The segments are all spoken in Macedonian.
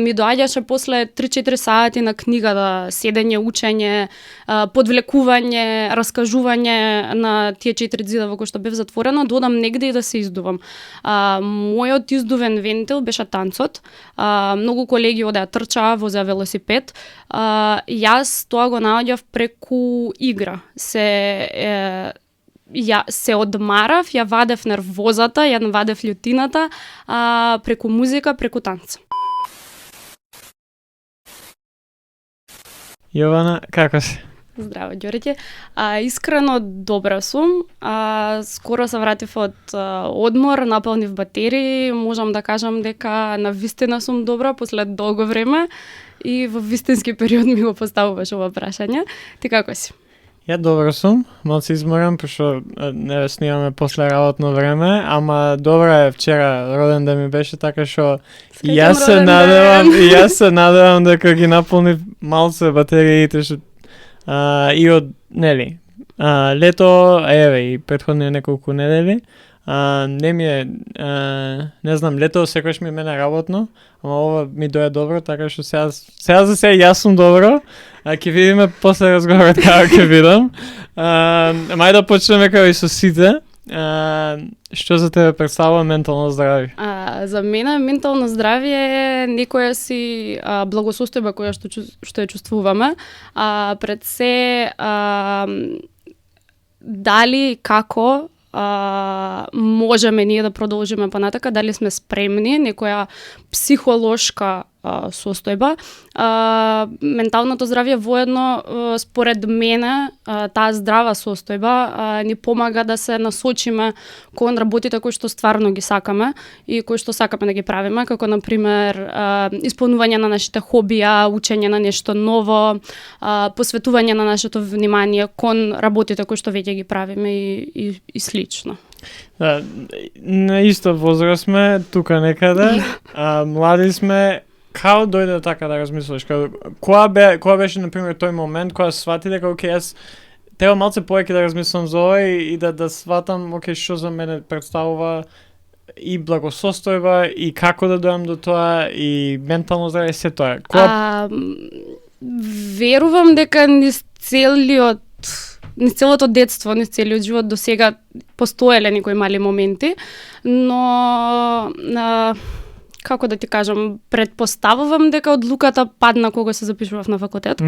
ми доаѓаше после 3-4 сати на книга да седење, учење, подвлекување, раскажување на тие 4 зида во кои што бев затворена, додам негде и да се издувам. Мојот издувен вентил беше танцот. Многу колеги одеа трчаа, возеа велосипед. Јас тоа го наоѓав преку игра. Се одмарав, ја вадев нервозата, ја вадев љутината преку музика, преку танц. Јована, како си? Здраво, Ѓорѓе. Искрено добра сум. Скоро се вратив од одмор, наполнив батерии. Можам да кажам дека на вистина сум добра после долго време и во вистински период ми го поставуваш ова прашање. Ти како си? Ја добро сум, малце изморен, пошто не снимаме после работно време, ама добра е, вчера роден ден ми беше, така што јас се надевам дека ги наполнив малце батериите што и од, нели, лето, еве, и претходни неколку недели, не ми е, не знам, лето секојаш ми мене работно, ама ова ми доја добро, така што сега за сега јас сум добро, ќе видиме после разговорот како ќе видам. Мај да почнеме како и со сите. Што за тебе представува ментално здравје? За мене ментално здравје е некоја си благосостојба која што ја чувствуваме. Пред се дали како можеме ние да продолжиме понатака, дали сме спремни, некоја психолошка состојба. Менталното здравје воедно, според мене, таа здрава состојба ни помага да се насочиме кон работите кои што стварно ги сакаме и кои што сакаме да ги правиме, како например исполнување на нашите хобија, учење на нешто ново, посветување на нашето внимание кон работите кои што веќе ги правиме и слично. Да, на иста возраст сме, тука некаде, млади сме. Као дојде така да размислиш? Која беше, например, тој момент кога свати дека, окей, јас треба малце повеќе да размислам за ова и да сватам, окей, што за мене представува и благосостојба и како да дојам до тоа и ментално здравје, се тоа. Верувам дека низ целото детство, низ целиот живот до сега постоеле некои мали моменти, но како да ти кажам, предпоставувам дека одлуката падна кога се запишував на факултет.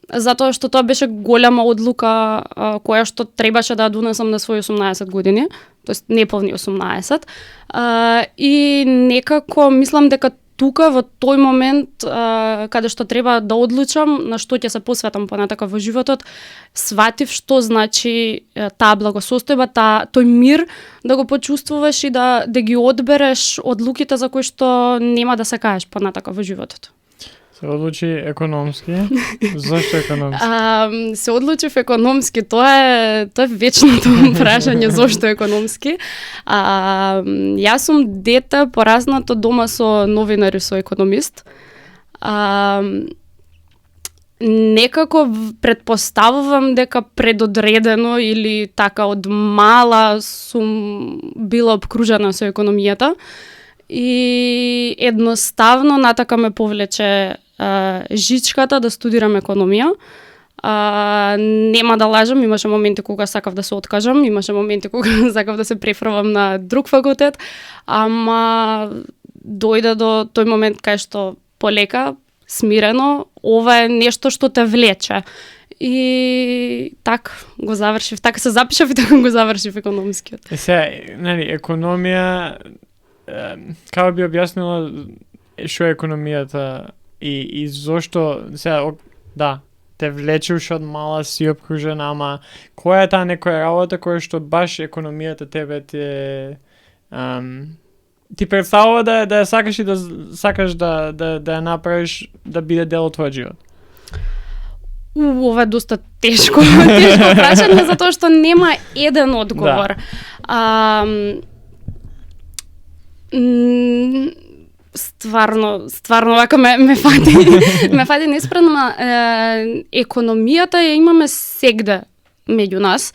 Затоа што тоа беше голема одлука која што требаше да ја донесам на своји 18 години, тоест неполни 18. И некако мислам дека тука во тој момент каде што треба да одлучам на што ќе се посветам понатака во животот, сватив што значи таа благосостојба, тој мир да го почувствуваш и да ги одбереш одлуките за кои што нема да се каеш понатака во животот. Се одлучи економски. Зошто економски? Се одлучив економски. Тоа е вечното прашање зошто економски. Јас сум дете пораснато дома со новинар и со економист. Некако предпоставувам дека предодредено или така од мала сум била обкружена со економијата и едноставно натака ме повлече жичката да студирам економија. Нема да лажам, имаше моменти кога сакав да се откажам, имаше моменти кога сакав да се префрлам на друг факултет, ама дојде до тој момент кај што полека, смирено, ова е нешто што те влече. И така го завршив, така се запишав и така го завршив економскиот. Нели, економија, како би објаснила што е економијата и зошто сега, да, те влече уште од мала си обкружена, ама која е таа некоја работа која што баш економијата тебе ти представува да ја сакаш и да сакаш да ја направиш да биде дел од твојот живот? Ова е доста тешко прашање, затоа што нема еден одговор. Да. Стварно вака ме фати неспремна. Економијата ја имаме сегде меѓу нас.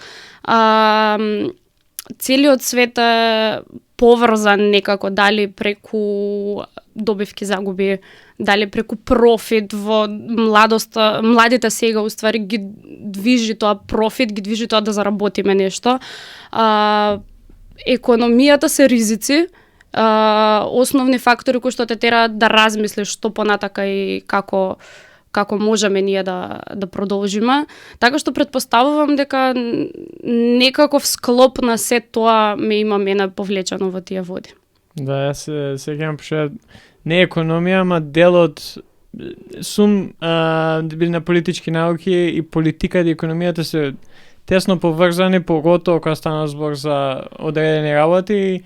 Целиот свет е поврзан некако, дали преку добивки загуби, дали преку профит во младоста, младите сега уствари ги движи тоа профит, ги движи тоа да заработиме нешто. Економијата се ризици, основни фактори кои што те тераат да размислиш што понатака и како можеме ние да продолжиме. Така што предпоставувам дека некаков склоп на се тоа ме има мене повлечено во тие води. Да, јас се сеќавам пошто не економија, ама дел од сум на политички науки и политиката и економијата се тесно поврзани, поготово кога стана збор за одредени работи.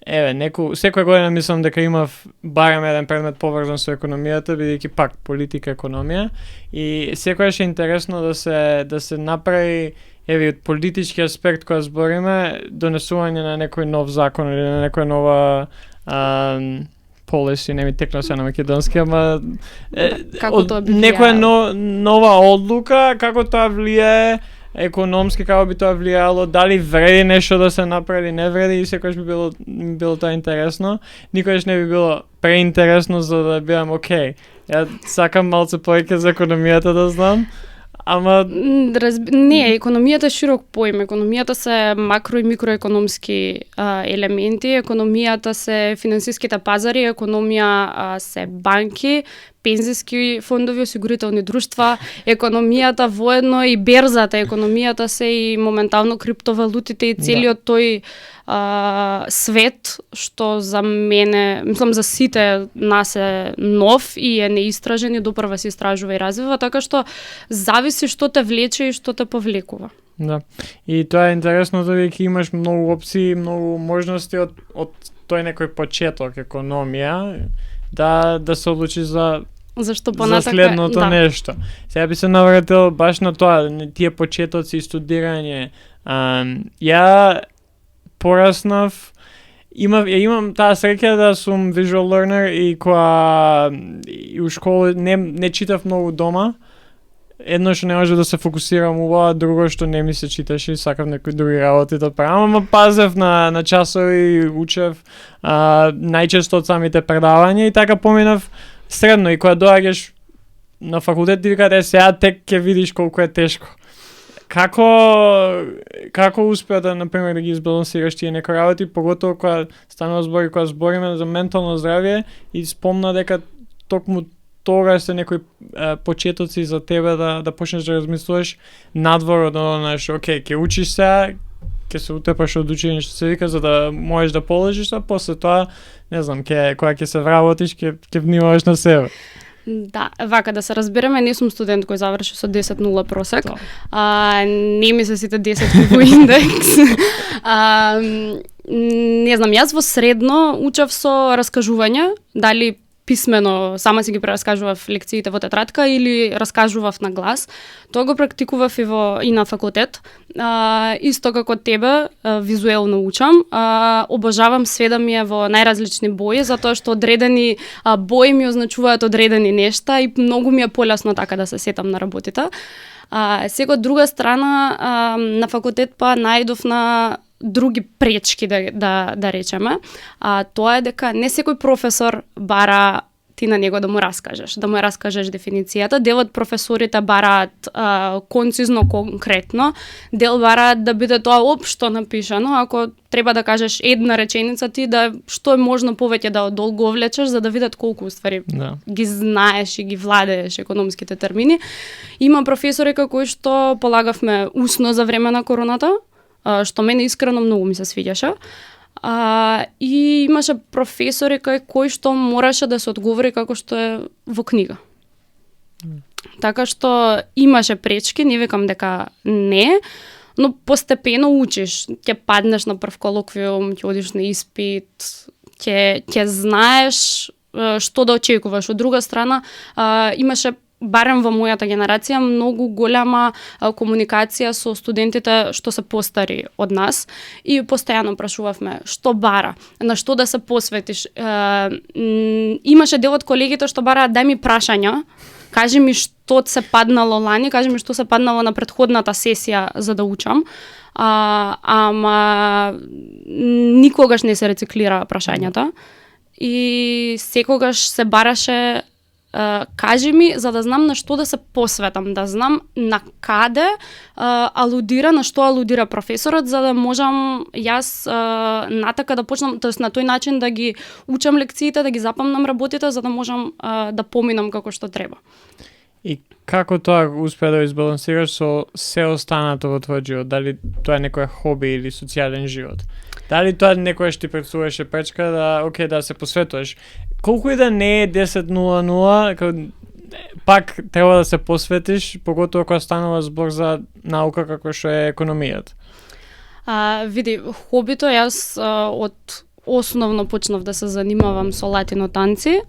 Еве, секоја година мислам дека имав барем еден предмет поврзан со економијата, бидејќи пак политика економија, и секогаш е интересно да се направи, еве, од политички аспект кога збориме, донесување на некој нов закон или на некоја нова policy, не ми текна се на македонски, ама некоја нова одлука, како тоа влијае економски, како би тоа влијало, дали вреди нешто да се направи, не вреди, и секогаш би било тоа интересно. Никогаш не би било преинтересно за да бидам окей. Ја сакам малце повеќе за економијата да знам, ама не, економијата е широк поим. Економијата се макро и микроекономски елементи, економијата се финансиските пазари, економија се банки, пензиски фондови, осигурителни друштва, економијата воедно и берзата, економијата се и моментално криптовалутите и целиот тој свет, што за мене, мислам за сите нас е нов и е неистражен и допрва се истражува и развива, така што зависи што те влече и што те повлекува. Да. И тоа е интересно дека имаш многу опции, многу можности од тој некој почеток економија да се одлучи за следното нешто. Сега би се навратил баш на тоа, тие почетоци и студирање. Ја пораснав, имам таа среќа да сум visual learner и кога и у школа не читав многу дома. Едно што не може да се фокусирам ова, друго што не ми се читаше и сакав некои други работи да правам, ама пазев на часови, учев најчесто од самите предавања и така поминав средно, и кога доаѓаш на факултет ти викаат сега тек ќе видиш колку е тешко. Како успеа да, например, да ги избалансираш тие некои работи, поготово кога станува збор и кога збориме за ментално здравје, и спомна дека токму тогаш се некои почетоци за тебе да почнеш да размислуваш надвор од оно нешто, окей, ќе учиш сега, ќе се утепаш од учење што се вика за да можеш да положиш, а после тоа, не знам, кога ќе се вработиш, ќе внимаваш на себе. Да, вака да се разбереме, не сум студент кој заврши со 10.0 просек. Не ми се сите 10 во индекс. Не знам, јас во средно учев со раскажување, дали писмено, сама си ги прераскажував лекциите во тетрадка или раскажував на глас. Тоа го практикував и на факултет. Исто како тебе, визуелно учам. Обожавам све да ми е во најразлични бои, затоа што одредени бои ми означуваат одредени нешта и многу ми е полесно така да се сетам на работите. Сега од друга страна, на факултет па најдов на други пречки да речеме, тоа е дека не секој професор бара ти на него да му раскажеш дефиницијата. Дел од професорите бараат концизно, конкретно, дел бараат да биде тоа општо напишано, ако треба да кажеш една реченица ти да што е можно повеќе да одолговлечеш за да видат колку уствари ги знаеш и ги владееш економските термини. Има професори кои што полагавме усно за време на короната, што мене искрено многу ми се свиѓаше. И имаше професори кои што мораше да се одговори како што е во книга. Така што имаше пречки, не викам дека не, но постепено учиш. Ќе паднеш на прв колоквиум, ќе одиш на испит, ќе знаеш што да очекуваш. Од друга страна, имаше барем во мојата генерација, многу голема комуникација со студентите што се постари од нас и постојано прашувавме што бара, на што да се посветиш. Имаше дел од колегите што бараат дај ми прашања, кажи ми што се паднало лани, кажи ми што се паднало на претходната сесија за да учам. Ама никогаш не се рециклира прашањата и секогаш се бараше кажи ми за да знам на што да се посветам, да знам на каде алудира, на што алудира професорот, за да можам јас натака да почнам, тоест на тој начин да ги учам лекциите, да ги запамнам работите, за да можам да поминам како што треба. И како тоа успеа да избалансираш со се останато во твојот живот? Дали тоа е некој хоби или социјален живот? Дали тоа некојаш ти представуваше пречка да се посветуваш? Колку и да не е 10:00, пак треба да се посветиш, поготово кога станува збор за наука како што е економијата. Види, хобито јас од основно почнав да се занимавам со латино танци.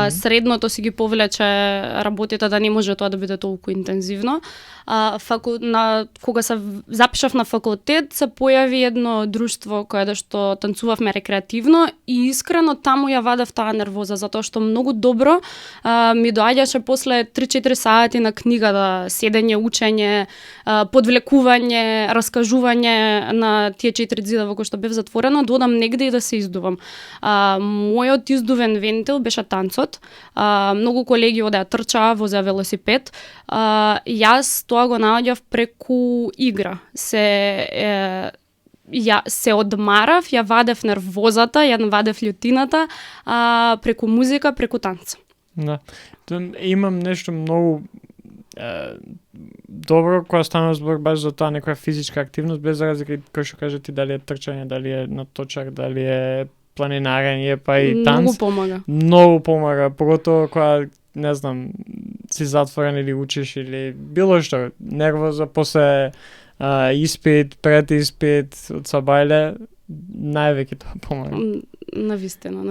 Средното си ги повлече работите да не може тоа да биде толку интензивно. Кога се запишав на факултет, се појави едно друштво кое да што танцувавме рекреативно и искрено таму ја вадев таа нервоза, затоа што многу добро ми доаѓаше после 3-4 сати на книга да седење, учење, подвлекување, раскажување на тие 4 зида во кои што бев затворена, додам негде и да се издувам. Мојот издувен вентил беше танцот. Многу колеги одеа трчаа, возеа велосипед. Јас тоа го наоѓав преку игра. Се одмарав, ја вадев нервозата, ја вадев љутината преку музика, преку танц. Да. Имам нешто многу добро кога станува збор баш за тоа некоја физичка активност, без разлика кој што кажа ти дали е трчање, дали е наточак, дали е планинарење, па и танц. Многу помага, поготово кога не знам, си затворен или учиш или било што, нервоза после испит, пред испит, од сабајле, највеќе тоа помага. Навистина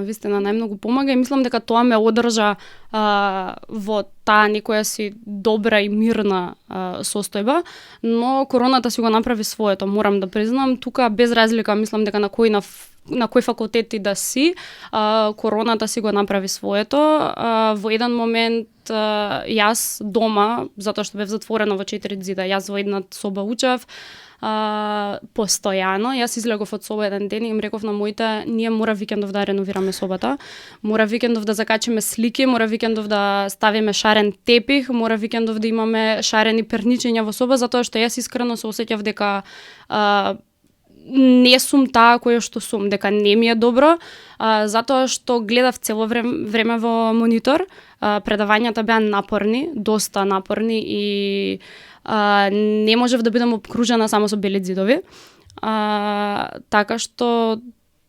најмногу помага и мислам дека тоа ме одржа во таа некоја си добра и мирна состојба, но короната си го направи своето, морам да признам, тука без разлика мислам дека на кој факултет и да си, короната си го направи своето. Во еден момент јас дома, затоа што бев затворена во 4 зида, јас во една соба учев, постојано. Јас излегов од соба еден ден и им реков на моите, ние мора викендов да реновираме собата, мора викендов да закачиме слики, мора викендов да ставиме шарен тепих, мора викендов да имаме шарени перничиња во соба, затоа што јас искрено се осеќав дека не сум таа која што сум, дека не ми е добро, затоа што гледав цело време во монитор, предавањата беа напорни, доста напорни и не можев да бидам обкружена само со бели ѕидови. Така што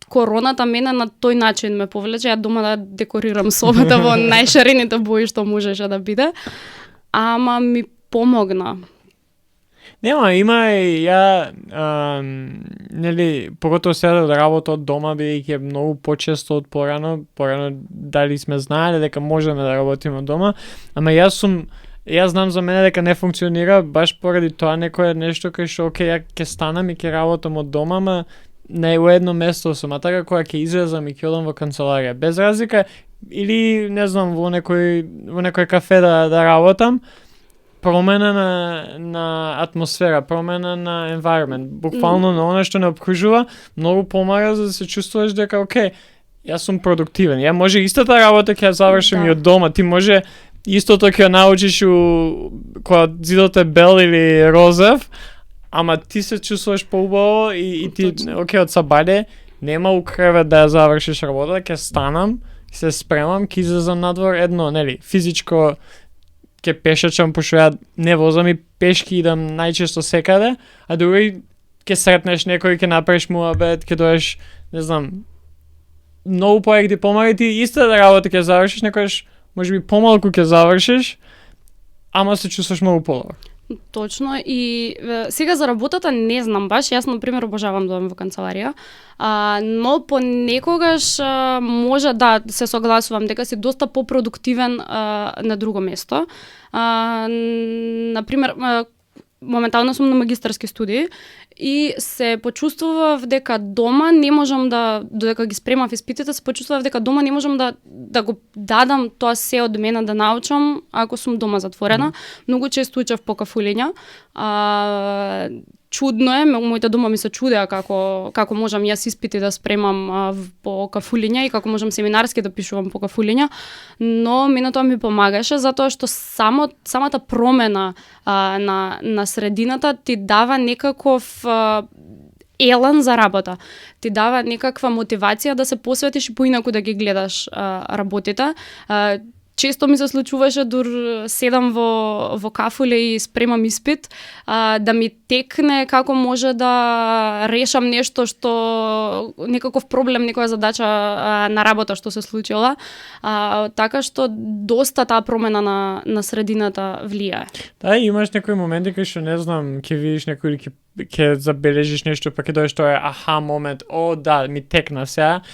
короната мене на тој начин ме повлече, ја дома да декорирам собата во најшарените бои што можеше да биде, ама ми помогна. Нема, има и нели, поготово сега да работа од дома, бидејќи е многу почесто од порано дали сме знаеле дека можеме да работиме од дома, ама јас знам за мене дека не функционира баш поради тоа некое нешто кај што ја ќе станам и ќе работам од дома, ама не во едно место сум, а така кога ќе излезам и ќе одам во канцеларија, без разлика или не знам во некој кафе да работам, промена на атмосфера, промена на environment, буквално на она што не обкружува, многу помага за да се чувствуваш дека окей, јас сум продуктивен. Ја може истата работа ќе ја завршам и од дома, ти може истото ќе научиш кога зидот е бел или розев, ама ти се чувствуваш поубаво и ти окей, од сабајле нема у кревет да ја завршиш работа, ќе станам, се спремам, ќе излезам надвор, едно, нели, физичко ќе пешачам, пошто ја не возам и пешки идам најчесто секаде, а други ќе сретнеш некој, ќе направиш муабет, ќе доеш, не знам, многу поек ти помага, ти истата работа ќе завршиш, некојаш можеби помалку ќе завршиш, ама се чувствуваш многу подобро. Точно, и сега за работата не знам баш, јас на пример обожавам да одам во канцеларија, но понекогаш може да се согласувам дека си доста попродуктивен на друго место. На пример, моментално сум на магистарски студии и се почувствував дека дома не можам додека ги спремав испитите, се почувствував дека дома не можам да го дадам тоа се од мене да научам ако сум дома затворена. Многу често учев по кафулиња. Чудно е, моите дома ми се чудеа како можам јас испити да спремам по кафулиња и како можам семинарски да пишувам по кафулиња, но мене тоа ми помагаше затоа што самата промена на средината ти дава некаков елан за работа. Ти дава некаква мотивација да се посветиш и поинаку да ги гледаш работите. Често ми се случуваше дур седам во кафуле и спремам испит, да ми текне како може да решам нешто што некаков проблем, некоја задача на работа што се случила. Така што доста таа промена на средината влијае. Да, имаш некои моменти кај што не знам, ќе видиш некој ќе забележиш нешто, па ќе дојдеш тоа аха момент, да, ми текна сега.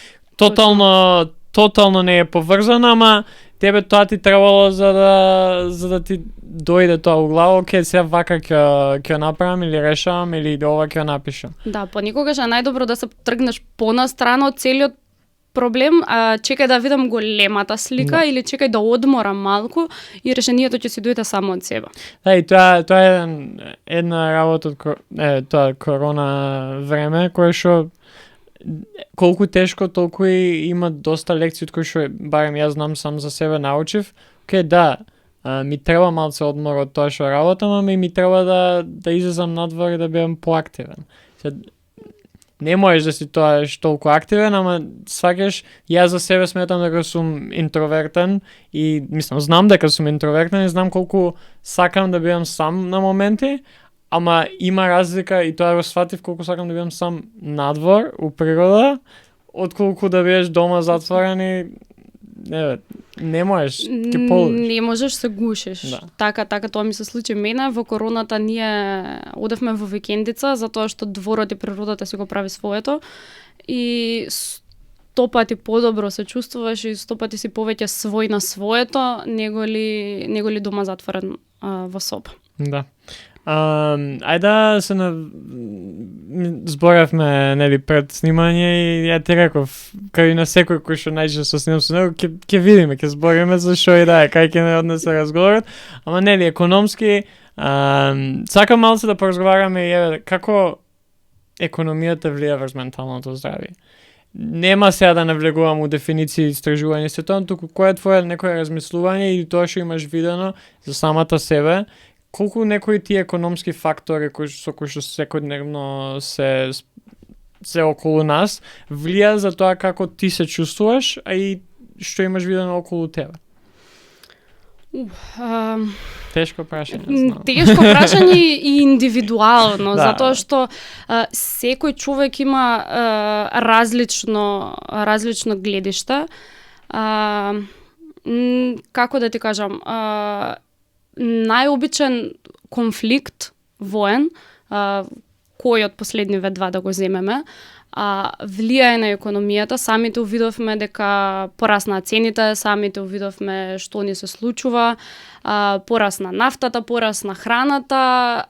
Тотално не е поврзано, ама тебе тоа ти требало за да ти дојде тоа у глава, окей, сега вака ќе направам или решавам или ова ќе напишам. Да, понекогаш е најдобро да се тргнеш понастрана од целиот проблем, чекај да видам големата слика или чекај да одморам малку и решението ќе си дојде само од себе. Да, и тоа е една работа од тоа корона време, кој што колку тешко, толку и има доста лекции од кои што барем јас знам сам за себе научив. Океј, да, ми треба малце одмор од тоа што работам, ама ми треба да излезам надвор и да бидам поактивен. Не можеш да си тоа толку активен, ама сваќаш, јас за себе сметам дека сум интровертен и знам дека сум интровертен и знам колку сакам да бидам сам на моменти. Ама има разлика и тоа го сватив колку сакам да бидам сам надвор, у природа, отколку да бидеш дома затворен и не можеш, ќе полудиш. Не можеш, се гушиш. Да. Така тоа ми се случи мене. Во короната ние одевме во викендица, затоа што дворот и природата си го прави своето и 100 пати подобро се чувствуваш и 100 пати си повеќе свој на своето, неголи дома затворен во соба. Да. Ајде се зборевме нели пред снимање и ја ти реков кај на секој кој што најчесто снимам со него ќе видиме, ќе збориме за што и да е, кај ќе не однесе разговорот, ама нели економски сакам малце да поразговараме и како економијата влија врз менталното здравје. Нема сега да навлегувам у дефиниции истражување се тоа, туку кој е твое некое размислување или тоа што имаш видено за самата себе. Колку некои тие економски фактори со кои што секојдневно се околу нас влија за тоа како ти се чувствуваш, а и што имаш видено околу тебе? Тешко прашање, знам. Тешко прашање и индивидуално, Да. затоа што секој човек има различно гледиште. Како да ти кажам, најобичен конфликт воен, кој од последниве два да го земеме, влијае на економијата. Самите увидовме дека порасна цените, самите увидовме што ни се случува, порасна нафтата, порасна храната,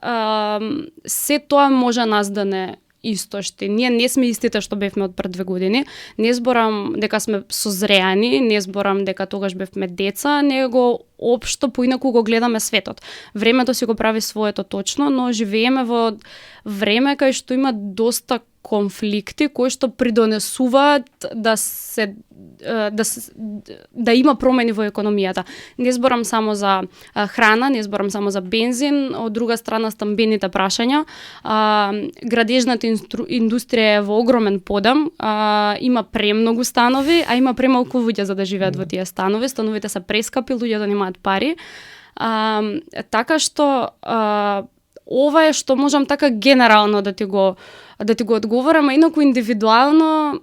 се тоа може нас да не истошти. Ние не сме истите што бевме од пред 2 години. Не зборам дека сме созреани, не зборам дека тогаш бевме деца, него општо поинаку го гледаме светот. Времето си го прави своето точно, но живееме во време кај што има доста конфликти кои што придонесуваат да има промени во економијата. Не зборам само за храна, не зборам само за бензин, од друга страна стамбените прашања. Градежната индустрија е во огромен подем, има премногу станови, а има премалку луѓе за да живеат во тие станови. Становите се прескапи, луѓето немаат пари. Така што ова е што можам така генерално да ти го одговорам, а инаку индивидуално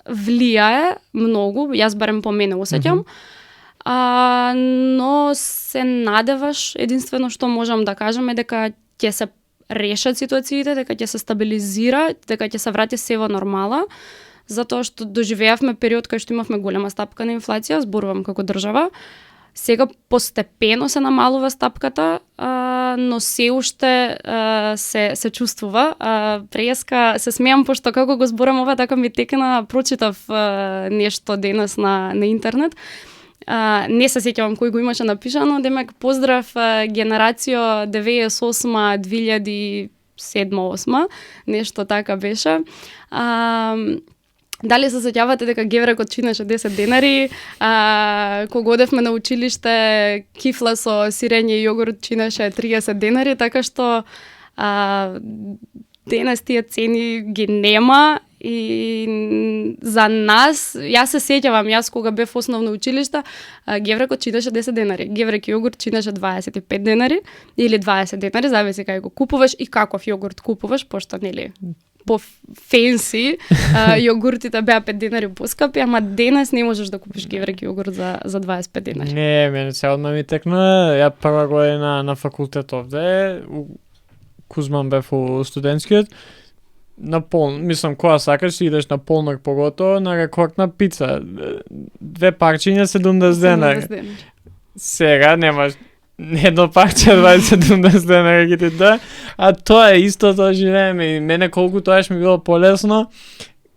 влијае многу, јас барем по мене осеќам, но се надеваш, единствено што можам да кажам е дека ќе се решат ситуациите, дека ќе се стабилизира, дека ќе се врати се во нормала, затоа што доживеавме период кај што имавме голема стапка на инфлација, зборувам како држава. Сега постепено се намалува стапката но се уште се чувствува. Преска се смеам, пошто како го зборам ова, така ми текна, прочитав нешто денес на интернет. Не се сеќавам кој го имаше напишано, демек поздрав генерацијо 98-2007-2008, нешто така беше. Дали се сеќавате дека геврекот чинеше 10 денари, кога одевме на училиште кифла со сирење и јогурт чинеше 30 денари, така што денес тие цени ги нема и за нас, јас се сеќавам, јас кога бев основно училиште, геврекот чинеше 10 денари, геврек и јогурт чинеше 25 денари или 20 денари, зависи кај го купуваш и каков јогурт купуваш, пошто нели по фенси јогуртите беа 5 денари поскапи, ама денес не можеш да купиш геврек јогурт за 25 денари. Не, мене се одма ми текна, ја прва година на факултет овде, у Кузман бев у студентскиот, мислам, кога сакаш, идеш на полнок поготово, на рекордна пица. 2 парчиња 70 денари. Сега немаш едно парче 27 денари ги ти да, а тоа е истото живееме и мене колку тоаш ми било полесно.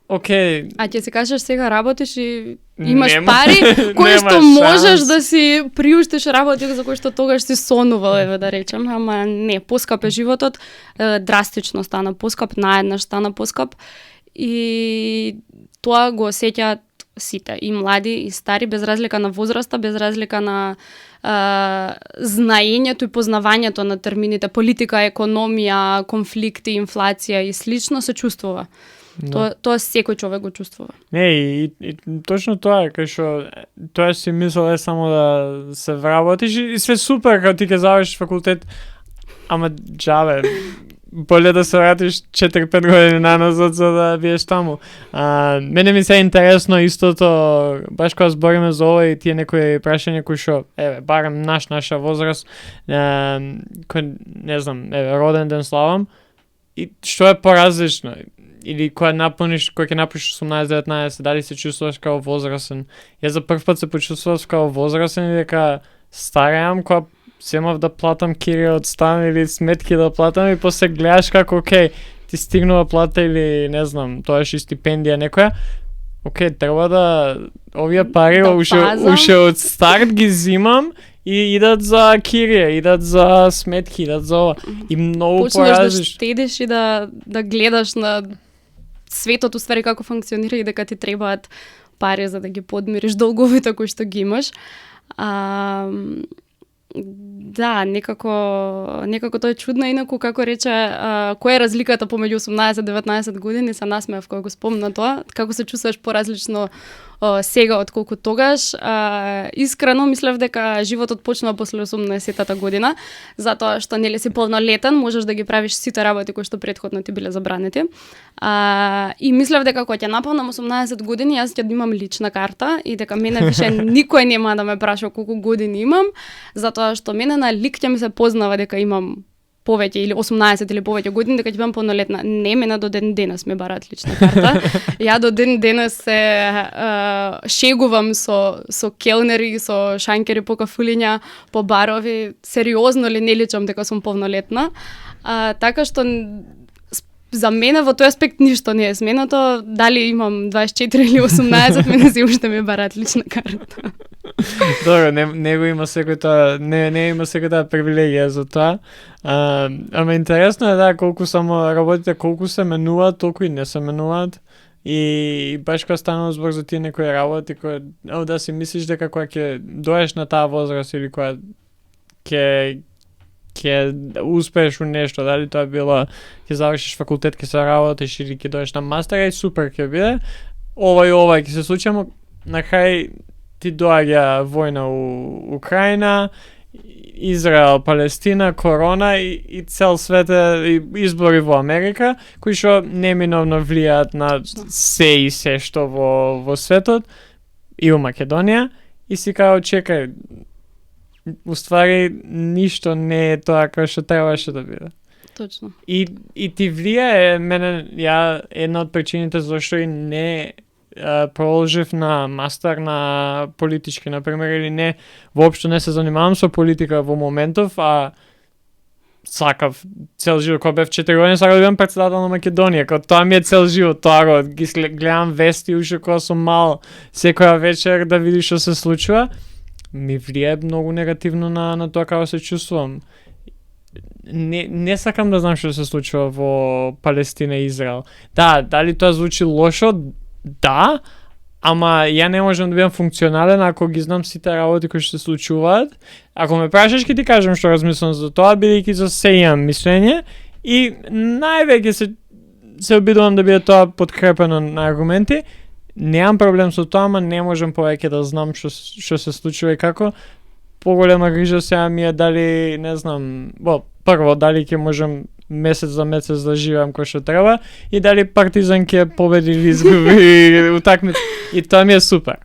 Океј. А ќе си кажеш сега работиш и имаш пари кои што можеш да си приуштиш работи за кои што тогаш си сонувал, еве да речем, ама не, поскап е животот, драстично стана поскап, наеднаш стана поскап и тоа го осеќаат сите, и млади и стари, без разлика на возраста, без разлика на знаењето и познавањето на термините политика, економија, конфликти, инфлација и слично се чувствува. Тоа секој човек го чувствува. Не, и точно тоа, кај што тоа си мислел само да се вработиш и све супер, кога ти ќе завршиш факултет, ама џабе, боле да се вратиш 4-5 години наназад за да биеш таму. Мене ми се интересно истото, баш кога збориме за ова и тие некои прашања кои што, еве, барем наша возраст, кој, не знам, еве, роден ден славам, и што е поразлично? Или кога ќе напуниш 18-19, дали се чувствуваш као возрасен? Ја за прв пат се почувствував као возрасен и дека стареам, кога семав да платам кирија од стан или сметки да платам и после гледаш како, окей, ти стигнува плата или, не знам, тоаш и стипендија некоја, окей, треба да овие пари да уште од старт ги зимам и идат за кирија, идат за сметки, идат за ова. И многу поразиш. Почнеш да штедиш и да гледаш на светот уствари како функционира и дека ти требаат пари за да ги подмириш долговите кои што ги имаш. Да, некако тоа е чудно, инаку како рече, која е разликата помеѓу 18-19 години, се насмеав кога го спомна тоа, како се чувствуваш поразлично сега отколку тогаш. Искрено мислев дека животот почнува после 18-тата година, затоа што нели си полнолетен, можеш да ги правиш сите работи кои што претходно ти биле забранети. И мислев дека кога ќе наполнам 18 години, јас ќе имам лична карта и дека мене више никој нема да ме праша колку години имам, затоа што мене на лик ќе ми се познава дека имам повеќе или 18 или повеќе години, дека ќе бидам полнолетна. Не, мене до ден денес ме бараат лична карта. Ја до ден денес се шегувам со келнери, со шанкери по кафулиња, по барови. Сериозно ли не личам дека сум полнолетна. Така што за мене во тој аспект ништо не е сменато. Дали имам 24 или 18, мене се уште ми бараат лична карта. Добро, не го има секој тоа, не има секој таа привилегија за тоа. Ама интересно е да колку само работите, колку се менуваат, толку и не се менуваат. И баш кога станува збор за тие некои работи кои да си мислиш дека кога ќе доеш на таа возраст или кога ќе успееш у нешто, дали тоа било ќе завршиш факултет, ќе се работиш или ќе доеш на мастер, супер ќе биде. Ова и ова ќе се случи, ама на крај ти доаѓа војна у Украина, Израел, Палестина, корона и цел свет и избори во Америка, кои што неминовно влијаат на се и се што во светот и у Македонија, и си као чекај, уствари ништо не е тоа кој што требаше да биде. Точно. И ти влијае мене, една од причините зашто и не продолжив на мастер на политички, например, или не, воопшто не се занимавам со политика во моментов, а сакав цел живот, кога бев 4 години, сакав да бидам председател на Македонија, кога тоа ми е цел живот, тоа го ги гледам вести уште кога сум мал, секоја вечер да видиш што се случува, ми влијае многу негативно на тоа како се чувствувам. Не сакам да знам што се случува во Палестина и Израел. Да, дали тоа звучи лошо? Да, ама ја не можам да бидам функционален ако ги знам сите работи кои што се случуваат. Ако ме прашаш, ќе ти кажам што размислувам за тоа, бидејќи за се имам мислење и највеќе се обидувам да биде тоа подкрепено на аргументи. Немам проблем со тоа, ама не можам повеќе да знам што се случува и како. Поголема грижа сега ми е дали, не знам, прво дали ќе можам месец за месец да живеам кој што треба и дали Партизан ќе победи или изгуби утакмица. И тоа ми е супер.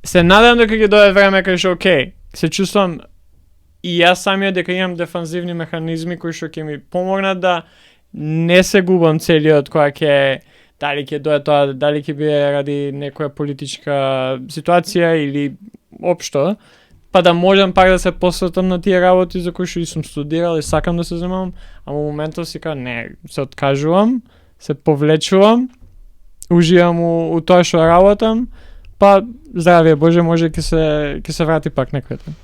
Се надевам дека ќе дойде време кај што окей, се чувствувам и јас самиот дека имам дефанзивни механизми кои што ќе ми помогнат да не се губам целиот кога ќе дали ќе дойде тоа, дали ќе биде ради некоја политичка ситуација или општо, па да можам пак да се посветам на тие работи за кои што и сум студирал и сакам да се занимавам, а во моментот си кажам не, се откажувам, се повлечувам, уживам у тоа што работам, па здравие Боже, може ќе се врати пак некој ден.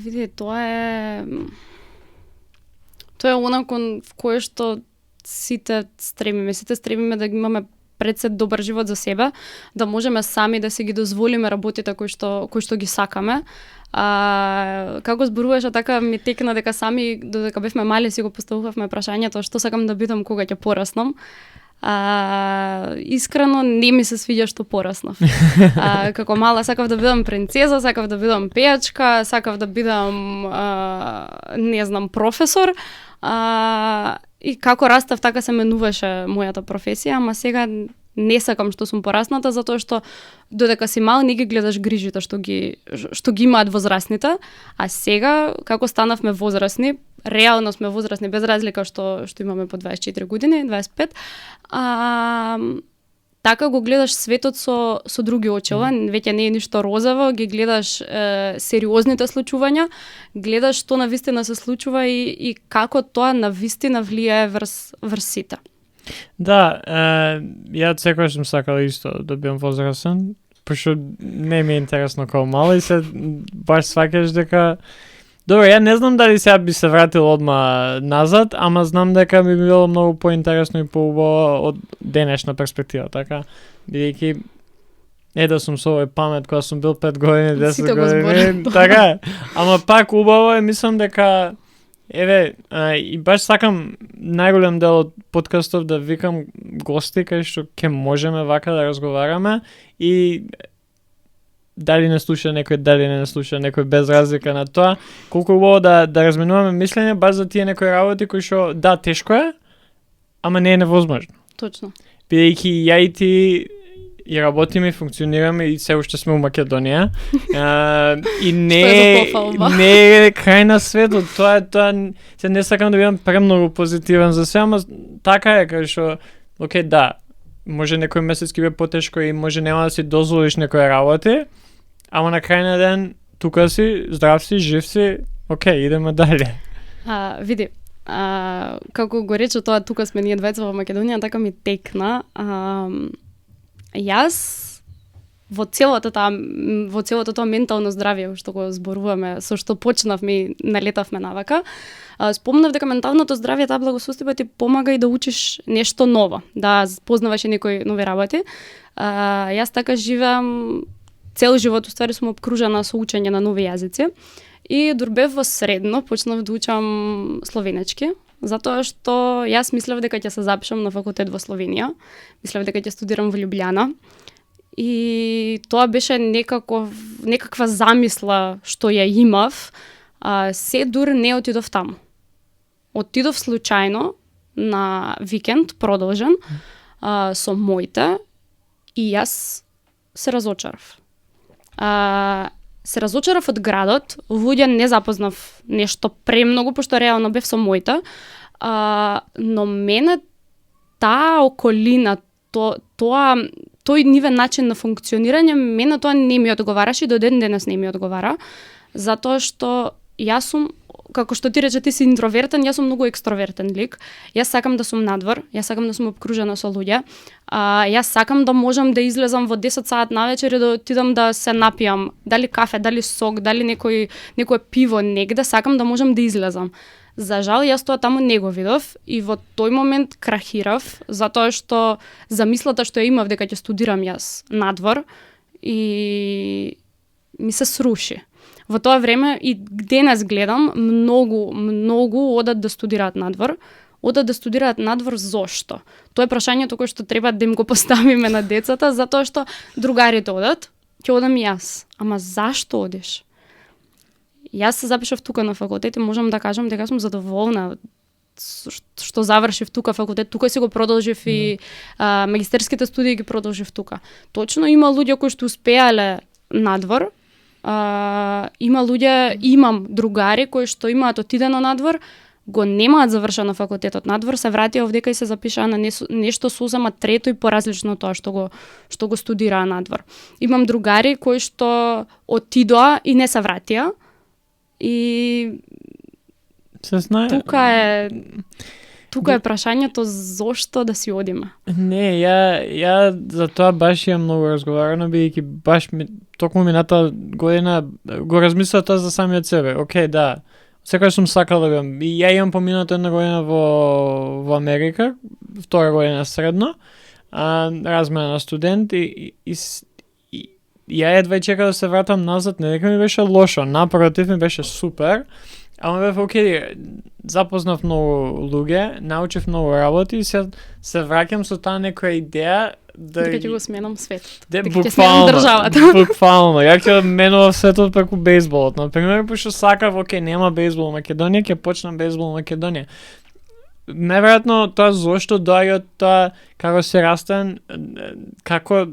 Види, тоа е онакон в кое што сите стремиме да имаме пред се добар живот за себе, да можеме сами да си ги дозволиме работите кои што ги сакаме. Како зборуваше, така ми текна дека сами додека бевме мали си го поставувавме прашањето што сакам да бидам кога ќе пораснам. Искрено не ми се свиѓа што пораснав. Како мала сакав да бидам принцеза, сакав да бидам пејачка, сакав да бидам не знам професор. И како растав, така се менуваше мојата професија, ама сега не сакам што сум порасната, затоа што додека си мал не ги гледаш грижите што ги имаат возрастните, а сега како станавме возрастни, реално сме возрастни без разлика што имаме по 24 години, 25. Така го гледаш светот со други очила, веќе не е ништо розово, ги гледаш сериозните случувања, гледаш што навистина се случува и како тоа навистина влијае врз сите. Да, ја секогаш сум сакал исто да бидам возрастен, пошто не ми е интересно како мало и се баш сваќаш дека добро, ја не знам дали сега би се вратил одма назад, ама знам дека би било многу поинтересно и поубаво од денешна перспектива, така, бидејќи да сум со овој памет кога сум бил 5 години, 10 години, така, ама пак убаво е, мислам дека и баш сакам најголем дел од подкастов да викам гости кај што ќе можеме вака да разговараме и дали не слуша некој, дали не слуша некој, без разлика на тоа, колку убаво да разменуваме мислење баш за тие некои работи кои што да, тешко е, ама не е невозможно. Точно. Бидејќи ја и ти и работиме, и функционираме и се уште сме у Македонија. И не е крај на светот. Тоа се не сакам да бидам премногу позитивен за се, ама така е, кај што окей, да, може некој месец ќе биде потешко и може нема да си дозволиш некои работи, ама на крај на ден тука си, здрав си, жив си, окей, идеме дале. Види, како го рече тоа, тука сме ние двајца во Македонија, така ми текна. Јас во целото тоа ментално здравје што го зборуваме, со што почнавме и налетавме навака, спомнав дека менталното здравје, таа благосостојба ти помага и да учиш нешто ново, да познаваш и некои нови работи. Јас така живеам цел живот, уствари сум обкружена со учење на нови јазици и дур бев во средно, почнав да учам словенечки, затоа што јас мислев дека ќе се запишам на факултет во Словенија, мислев дека ќе студирам во Љубљана и тоа беше некаква замисла што ја имав, се дур не отидов таму. Отидов случајно на викенд продолжен со моите и јас се разочарав. Се разочарав од градот, луѓе не запознав нешто премногу, пошто реално бев со моите, но мене таа околина, тој нивен начин на функционирање, мене тоа не ми одговараше и до ден денес не ми одговара, затоа што јас сум како што ти рече, ти си интровертен, јас сум многу екстровертен лик. Јас сакам да сум надвор, јас сакам да сум обкружена со луѓе. Јас сакам да можам да излезам во 10 саат навечер и да отидам да се напијам, дали кафе, дали сок, дали некое пиво негде, сакам да можам да излезам. За жал, јас тоа таму не го видов и во тој момент крахирав, затоа што замислата што ја имав дека ќе студирам јас надвор и ми се сруши. Во тоа време и денес гледам многу одат да студираат надвор. Одат да студираат надвор зошто? Тоа е прашањето кое што треба да им го поставиме на децата, затоа што другарите одат, ќе одам и јас. Ама зашто одиш? Јас се запишав тука на факултет и можам да кажам дека сум задоволна што завршив тука факултет, тука си го продолжив и магистерските студии ги продолжив тука. Точно има луѓе кои што успеале надвор, имам другари кои што имаат отидено надвор, го немаат завршено факултетот надвор, се вратија овдека и се запишаа на нешто сосема трето и поразлично тоа што го студираа надвор. Имам другари кои што отидоа и не се вратија и се знае. Тука е прашањето зошто да си одиме. Не, ја за тоа баш имам многу разговарано, бидејќи баш токму мината година го размислав тоа за самиот себе. Океј, да. Секогаш сум сакал да бидам. И ја имам поминато една година во Америка, втора година средно, размена на студент и ја едва чекав да се вратам назад, не дека ми беше лошо, напротив ми беше супер. Ама бев окей, запознав многу луѓе, научив многу работи и се враќам со таа некоја идеја дека ќе го сменам светот. Дека ќе сменам државата. Буквално. Ја ќе менував светот преку бейсболот. Например, пошто сакав, окей, нема бейсбол во Македонија, ќе почнам бейсбол во Македонија. Неверојатно тоа зошто доаѓа од тоа како се растен, како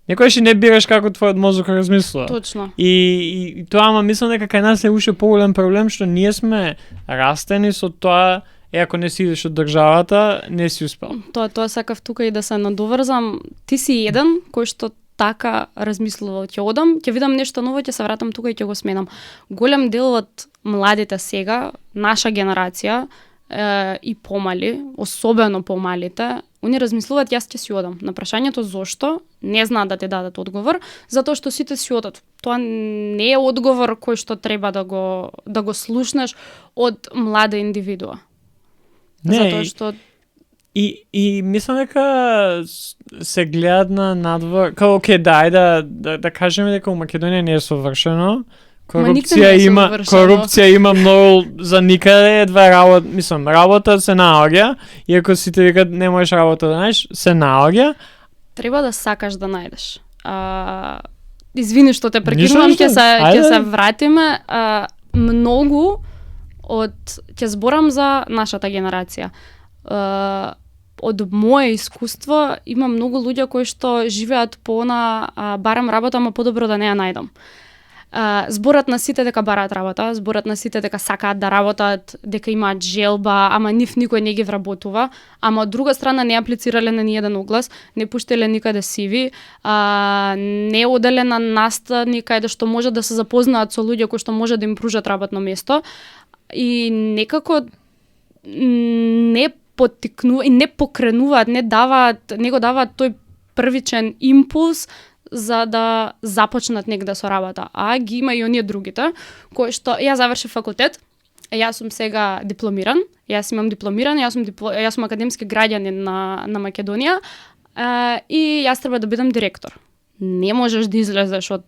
некојаш и не бираш како твојот мозок размислува. Точно. И тоа, ама мислам дека кај нас е уште поголем проблем што ние сме растени со тоа, ако не си идеш од државата, не си успел. Тоа сакав тука и да се надоврзам. Ти си еден кој што така размислува, ќе одам, ќе видам нешто ново, ќе се вратам тука и ќе го сменам. Голем дел од младите сега, наша генерација и помали, особено помалите, они размислуваат јас ќе си одам. На прашањето зошто, не знаат да ти дадат одговор, затоа што сите си одат. Тоа не е одговор кој што треба да го слушнеш од млада индивидуа. Не, затоа што И мислам дека се гледат на надвор, као окей, да кажеме дека у Македонија не е совршено. Корупција има многу за никаде, едва работа се наоѓа, и ако сите викат не можеш работа да најдеш, се наоѓа. Треба да сакаш да најдеш. Извини што те прекинувам, ќе се вратиме. Многу ќе зборам за нашата генерација. Од моје искуство има многу луѓе кои што живеат по барам работа, ама подобро да не ја најдам. Зборат на сите дека бараат работа, зборат на сите дека сакаат да работат, дека имаат желба, ама нив никој не ги вработува, ама од друга страна не аплицирале на ниеден оглас, не пуштеле никаде CV, не оделе на настани каде што може да се запознаат со луѓе кои што може да им пружат работно место и некако не поттикнуваат и не покренуваат, не го даваат тој првичен импулс за да започнат негде со работа. А ги има и оние другите, кои што ја завршив факултет, јас сум сега дипломиран, јас сум академски граѓанин на Македонија и јас треба да бидам директор. Не можеш да излезеш од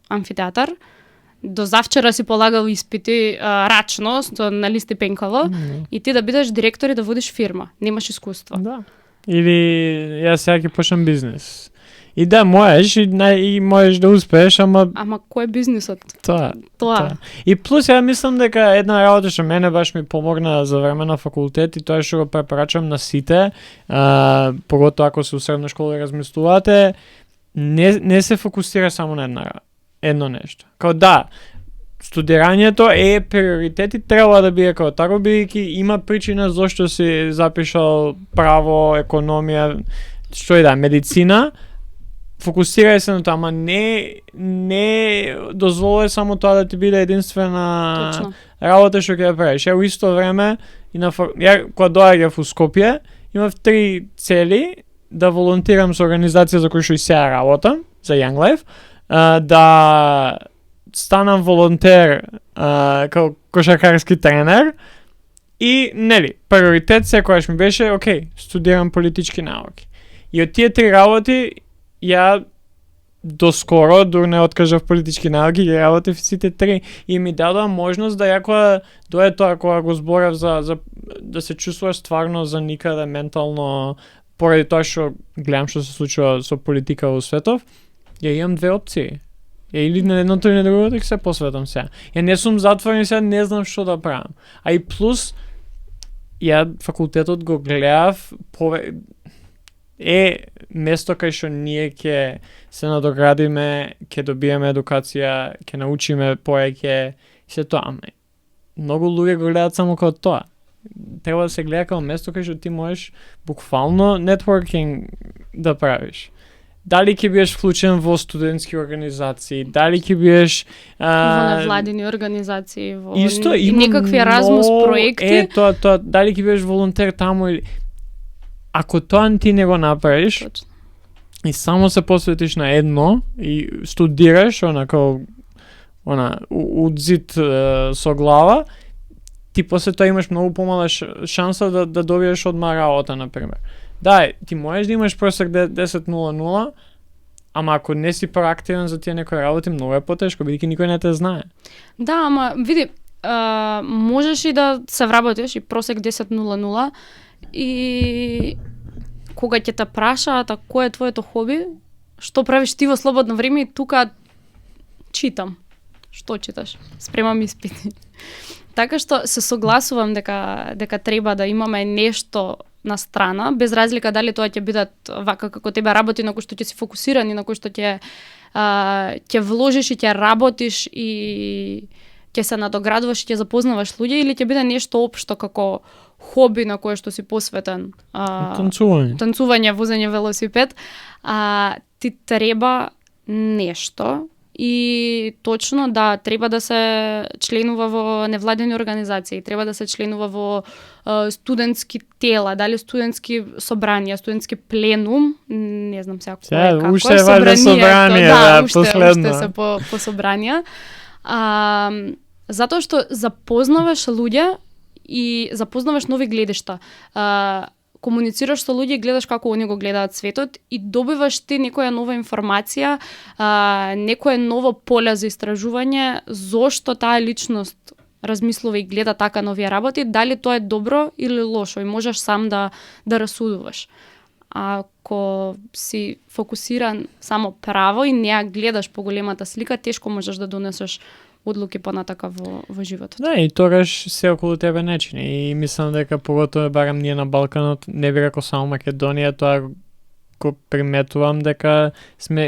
амфитеатар. До завчера си полагал испити рачно, на листи пенкало, и ти да бидеш директор и да водиш фирма. Немаш искуство. Да. Или јас сега ќе почнам бизнес. И да, можеш и можеш да успееш, ама кој е бизнисот? Тоа. И плюс ја мислам дека една работа што мене баш ми помогна за време на факултет и тоа што го препорачувам на сите, поготоа ако се у средна школа размислувате, не се фокусира само на едно нешто. Као да, студирањето е приоритет и треба да биде како тако, бидејќи има причина зашто си запишал право, економија, што и да, медицина. фокусирај се на тоа, ама не дозволувај само тоа да ти биде единствена Точно. работа што ќе ја правиш. Ја во исто време и ја кога доаѓав у Скопје, имав 3 цели: да волонтирам со организација за која што и сега работам, за Young Life, да станам волонтер како кошаркарски тренер и, нели, приоритет секогаш ми беше, окей, студирам политички науки. И од тие 3 работи, ја доскоро, дур не откажав политички науки, ги работев сите 3 и ми дадоа можност да ја кога дое тоа, кога го зборав за да се чувствуваш стварно за никаде ментално, поради тоа што гледам што се случува со политика во светов, ја имам 2 опции. Или на едното или на другото ќе се посветам сега. Ја не сум затворен сега, не знам што да правам. А и плюс, ја факултетот го гледав место кај што ние ќе се надоградиме, ќе добиеме едукација, ќе научиме повеќе, се тоа. Многу луѓе го гледаат само како тоа. Треба да се гледа како место кај што ти можеш буквално нетворкинг да правиш. Дали ќе биеш вклучен во студентски организации, дали ќе биеш во невладини организации, во исто, има некакви Erasmus проекти. Тоа, дали ќе биеш волонтер таму или ако тоа ти не го направиш, Точно. И само се посветиш на едно и студираш онако удзит со глава, ти после тоа имаш многу помала шанса да добиеш одма работа, например. Да, ти можеш да имаш просек 10.00, ама ако не си проактивен за тие некои работи, многу е потешко, бидејќи никој не те знае. Да, ама види, можеш и да се вработиш и просек 10.00 и кога ќе те прашаат кој е твоето хоби, што правиш ти во слободно време, и тука читам. Што читаш? Спремам испити. Така што се согласувам дека треба да имаме нешто на страна, без разлика дали тоа ќе бидат вака како тебе работи на кои што ќе си фокусиран и на кои што ќе вложиш и ќе работиш и ќе се надоградуваш и ќе запознаваш луѓе, или ќе биде нешто општо како хоби на кое што си посветен. Танцување, возење велосипед. Ти треба нешто. И точно, да, треба да се членува во невладени организации, треба да се членува во студентски тела, дали студентски собранија, студентски пленум, не знам сега кој е како. Уште е вајде собрание, последно. Уште се по собранија. Затоа што запознаваш луѓе и запознаваш нови гледишта. Комуницираш со луѓе и гледаш како они го гледаат светот и добиваш ти некоја нова информација, некое ново поле за истражување, зошто таа личност размислува и гледа така на овие работи, дали тоа е добро или лошо, и можеш сам да расудуваш. Ако си фокусиран само право и не ја гледаш поголемата слика, тешко можеш да донесеш одлуки понатака во животот. Да, и тогаш се околу тебе не чини. И мислам дека поготово барам ние на Балканот, не би рекол само Македонија, тоа го приметувам дека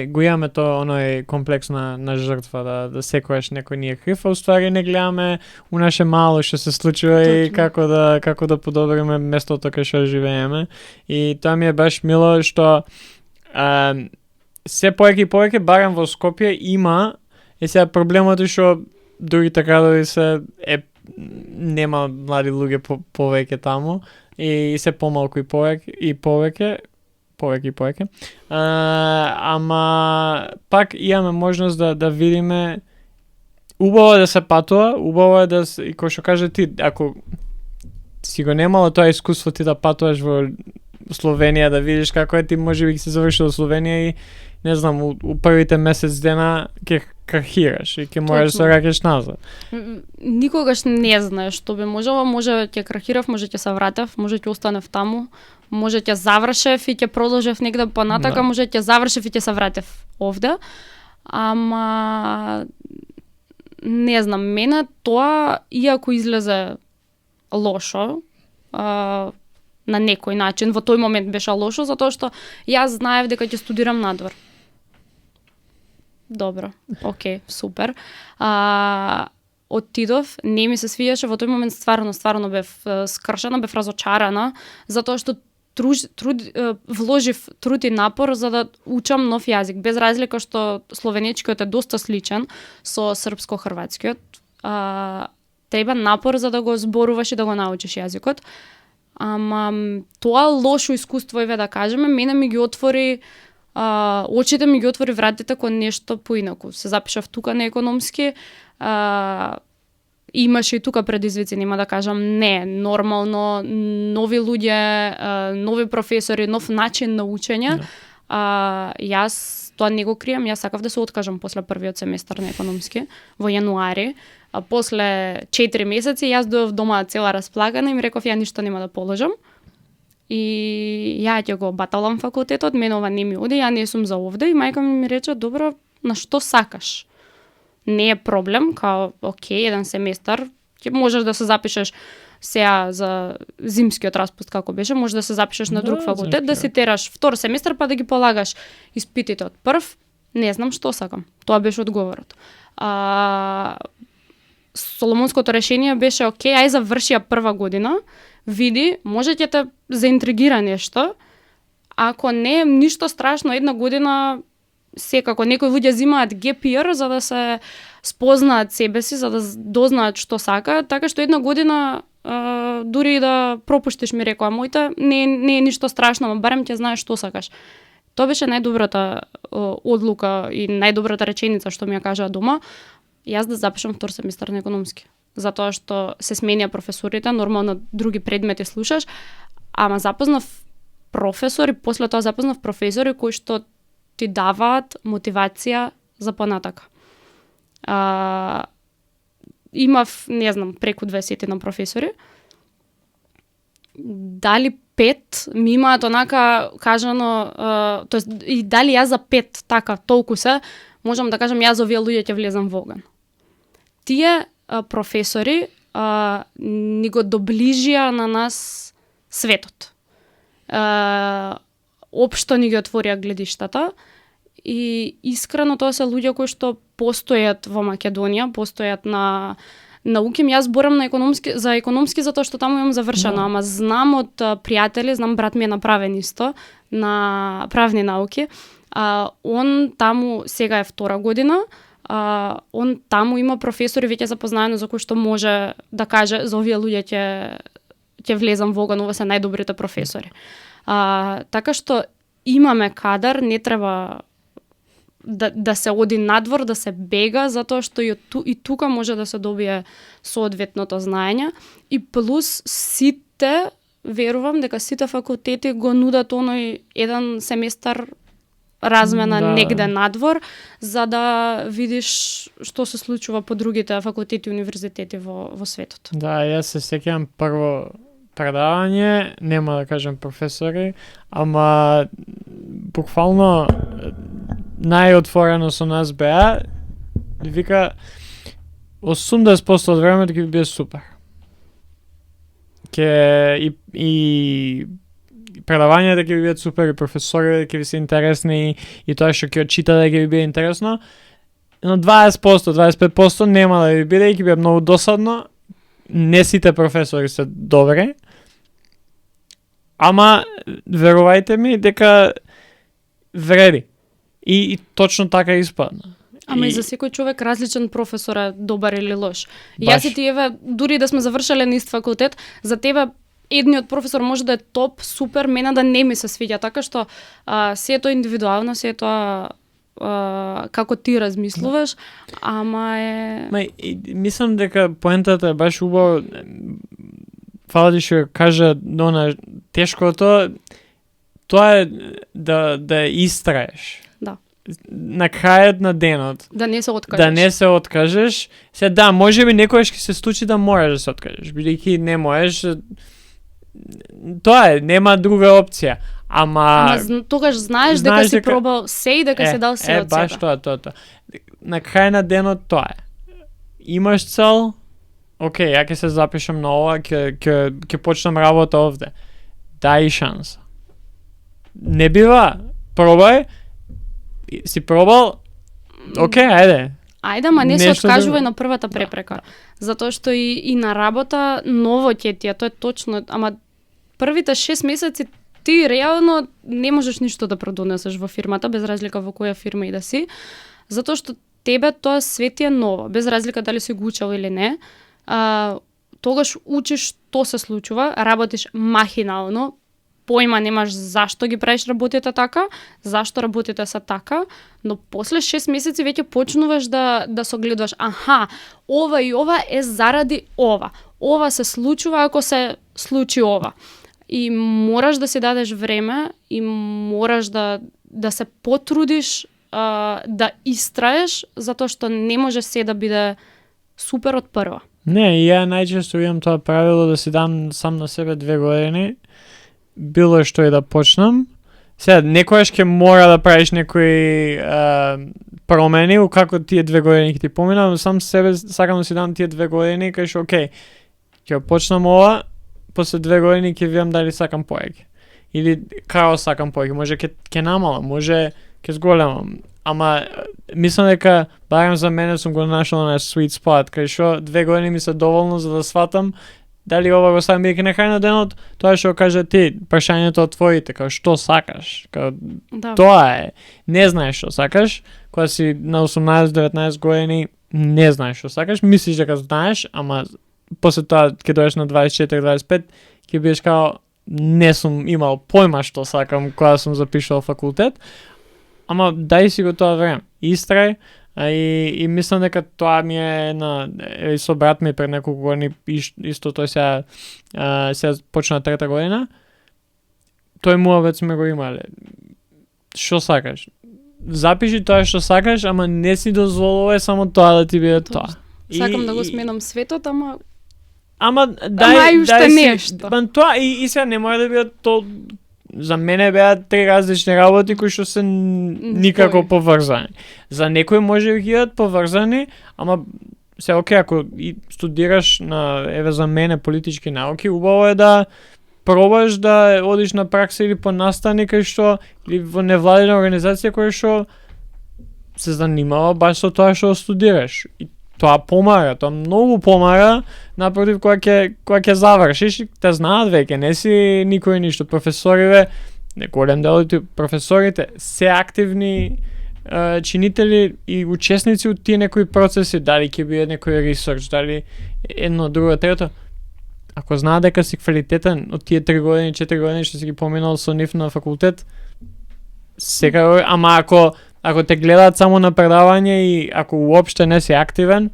го имаме тоа оној комплекс на жртва, да секојаш некој ни е крив, а уствари не гледаме у наше мало што се случува. Точно. И како да подобриме местото кај што живееме. И тоа ми е баш мило што се повеќе и повеќе барам во Скопје има. И сега проблемот е што другите градови нема млади луѓе повеќе таму и се помалку и повеќе. Ама пак имаме можност да видиме, убаво е да се патува, убаво е и кој што каже ти, ако си го немало тоа искуство ти да патуваш во Словенија, да видиш како е, ти можеби ќе се заврши во Словенија и не знам, у првите месец дена ќе крахираш и ќе можеш да се враќаш назад. Никогаш не знаеш што би можело, може ќе крахирав, може ќе се вратев, може ќе останев таму, може ќе завршев и ќе продолжев негде понатака, може ќе завршев и ќе се вратев овде. Ама не знам, мене тоа, иако излезе лошо, на некој начин, во тој момент беше лошо, затоа што јас знаев дека ќе студирам надвор. Добро, окей, супер. Отидов, не ми се свијаше, во тој момент стварно бев скршена, бев разочарана, затоа што вложив труд и напор за да учам нов јазик, без разлика што словенечкиот е доста сличен со српско-хрватскиот. Треба напор за да го зборуваш и да го научиш јазикот. Ама тоа лошо искуство, еве да кажеме, мене ми ги отвори очите, ми ги отвори вратите кон нешто поинаку. Се запишав тука на економски, имаше и тука предизвици, нема да кажам не, нормално, нови луѓе, нови професори, нов начин на учење. Јас тоа не го крием, јас сакав да се откажам после првиот семестар на економски во јануари. А после 4 месеци јас дојдов дома цела расплакана и ми реков ја ништо нема да положам. И ја ќе го баталам факултетот, мене ова не ми оди, ја не сум за овде и мајка ми рече, добро, на што сакаш? Не е проблем, као, окей, еден семестар, ќе можеш да се запишеш сега за зимскиот распуст како беше, можеш да се запишеш на друг факултет, да си тераш втор семестар па да ги полагаш испитите од прв. Не знам што сакам. Тоа беше одговорот. Соломонското решение беше окей, ај заврши ја прва година, види, може ќе те заинтригира нешто. Ако не, ништо страшно, една година секако некои луѓе земаат gap year за да се спознаат себе си, за да дознаат што сакаат, така што една година дури да пропуштиш, ми рекоа мојта, не е ништо страшно, ама барем ќе знаеш што сакаш. Тоа беше најдобрата одлука и најдобрата реченица што ми ја кажаа дома. Јас да запишам втор семестар на економски. Затоа што се сменија професорите, нормално други предмети слушаш, ама запознав професори, после тоа запознав професори кои што ти даваат мотивација за понатака. Имав, не знам, преку 20 на професори. Дали 5 ми имаат онака кажано, тоест и дали јас за 5 така толку се, можам да кажам јас овие луѓе ќе влезам во оган. Тие професори ни го доближија на нас светот. Општо ни ги отворија гледиштата и искрено тоа се луѓе кои што постојат во Македонија, постојат на науки. Јас зборам на за економски затоа што таму имам завршено, ама знам од пријатели, знам брат ми е направен исто на правни науки. Он таму сега е втора година, он таму има професори веќе запознаено за кои што може да каже за овие луѓе ќе влезам во оган, ова се најдобрите професори. Така што имаме кадар, не треба да се оди надвор, да се бега, затоа што и тука може да се добие соодветното знаење. И плюс сите, верувам дека сите факултети го нудат оној еден семестар размена негде надвор, за да видиш што се случува по другите факултети и универзитети во светот. Да, јас се сеќавам прво предавање, нема да кажам професори, ама буквално најотворено со нас беа, вика 80% од времето ќе биде супер. И предавањата ќе бидат супер, и професори ќе ви се интересни, и тоа што ќе читате ќе ви биде интересно. Но 20%, 25% нема да ви биде и ќе биде многу досадно. Не сите професори се добри. Ама верувајте ми дека вреди. И точно така испадна. Ама и за секој човек различен професор е добар или лош. Јас и ти, еве, дури да сме завршале на ист факултет, за тебе едниот професор може да е топ, супер, мене да не ми се свиѓа, така што се е тоа индивидуално, се е тоа како ти размислуваш, ама е... Мислам дека поентата е баш убаво, фала ти што кажа, тешкото, тоа е да истраеш. Да. На крајот на денот. Да не се откажеш. Да не се откажеш. Се да, можеби некојаш ќе се случи да мораш да се откажеш, бидејќи не можеш. Тоа е, нема друга опција. Ама тогаш знаеш дека си пробал се и дека се дал се од баш тоа. На крај на денот тоа е. Имаш цел, окей, ја ќе се запишам на ова, ќе почнам работа овде. Дај шанса. Не бива, пробај, си пробал, окей, ајде. Ајде, ма не се откажувај на првата препрека. Затоа што и на работа ново ќе ти е, тоа е точно, ама првите 6 месеци ти реално не можеш ништо да продонесеш во фирмата, без разлика во која фирма и да си, затоа што тебе тоа свет ти е ново, без разлика дали си го учел или не. Тогаш учиш што се случува, работиш махинално, појма немаш зашто ги правиш работите така, зашто работите се така, но после 6 месеци веќе почнуваш да согледуваш, аха, ова и ова е заради ова. Ова се случува ако се случи ова. И мораш да си дадеш време и мораш да се потрудиш, да истраеш, затоа што не може се да биде супер од прва. Не, и ја најчесто имам тоа правило да си дам сам на себе 2 години, било што и да почнам. Сега, некојаш ќе мора да правиш некои промени, како тие 2 години ќе ти поминам, сам себе сакам да си дам тие 2 години, кај што, окей, ќе почнам ова, после 2 години ќе видам дали сакам поеќе. Или како сакам поеќе, може ќе намалам, може ќе зголемам. Ама мислам дека барем за мене сум го нашол на sweet spot, кај што 2 години ми се доволно за да сватам дали ова го сакам, бидејќи на крај на денот тоа што каже ти, прашањето од твоите, како што сакаш, како тоа е. Не знаеш што сакаш, кога си на 18-19 години не знаеш што сакаш, мислиш дека знаеш, ама после тоа ќе дојдеш на 24-25 ќе бидеш као не сум имал појма што сакам кога сум запишал факултет. Ама дај си го тоа време. Истрај, и мислам дека тоа ми е со брат ми пред неколку години исто тој сега почна 3-та година. Тој муавет сме го имале. Што сакаш? Запиши тоа што сакаш, ама не си дозволувај само тоа да ти биде тоа. Сакам да го сменам светот, ама дај уште нешто. Тоа и сега не може да биде тоа. За мене беа 3 различни работи кои што се никако поврзани. За некои може да бидат поврзани, ама се окей, ако и студираш еве за мене политички науки, убаво е да пробаш да одиш на пракса или по настани кај што или во невладина организација која што се занимава баш со тоа што студираш. И тоа помага, тоа многу помага, напротив кога ќе завршиш, те знаат веќе, не си никој ништо. Професориве, голем дел од професорите се активни чинители и учесници од тие некои процеси, дали ќе биде некој ресерч, дали едно, друго, трето. Ако знаат дека си квалитетен од тие 3 години, 4 години што си ги поминал со нив на факултет, секако, ама ако те гледаат само на предавање и ако уопште не си активен,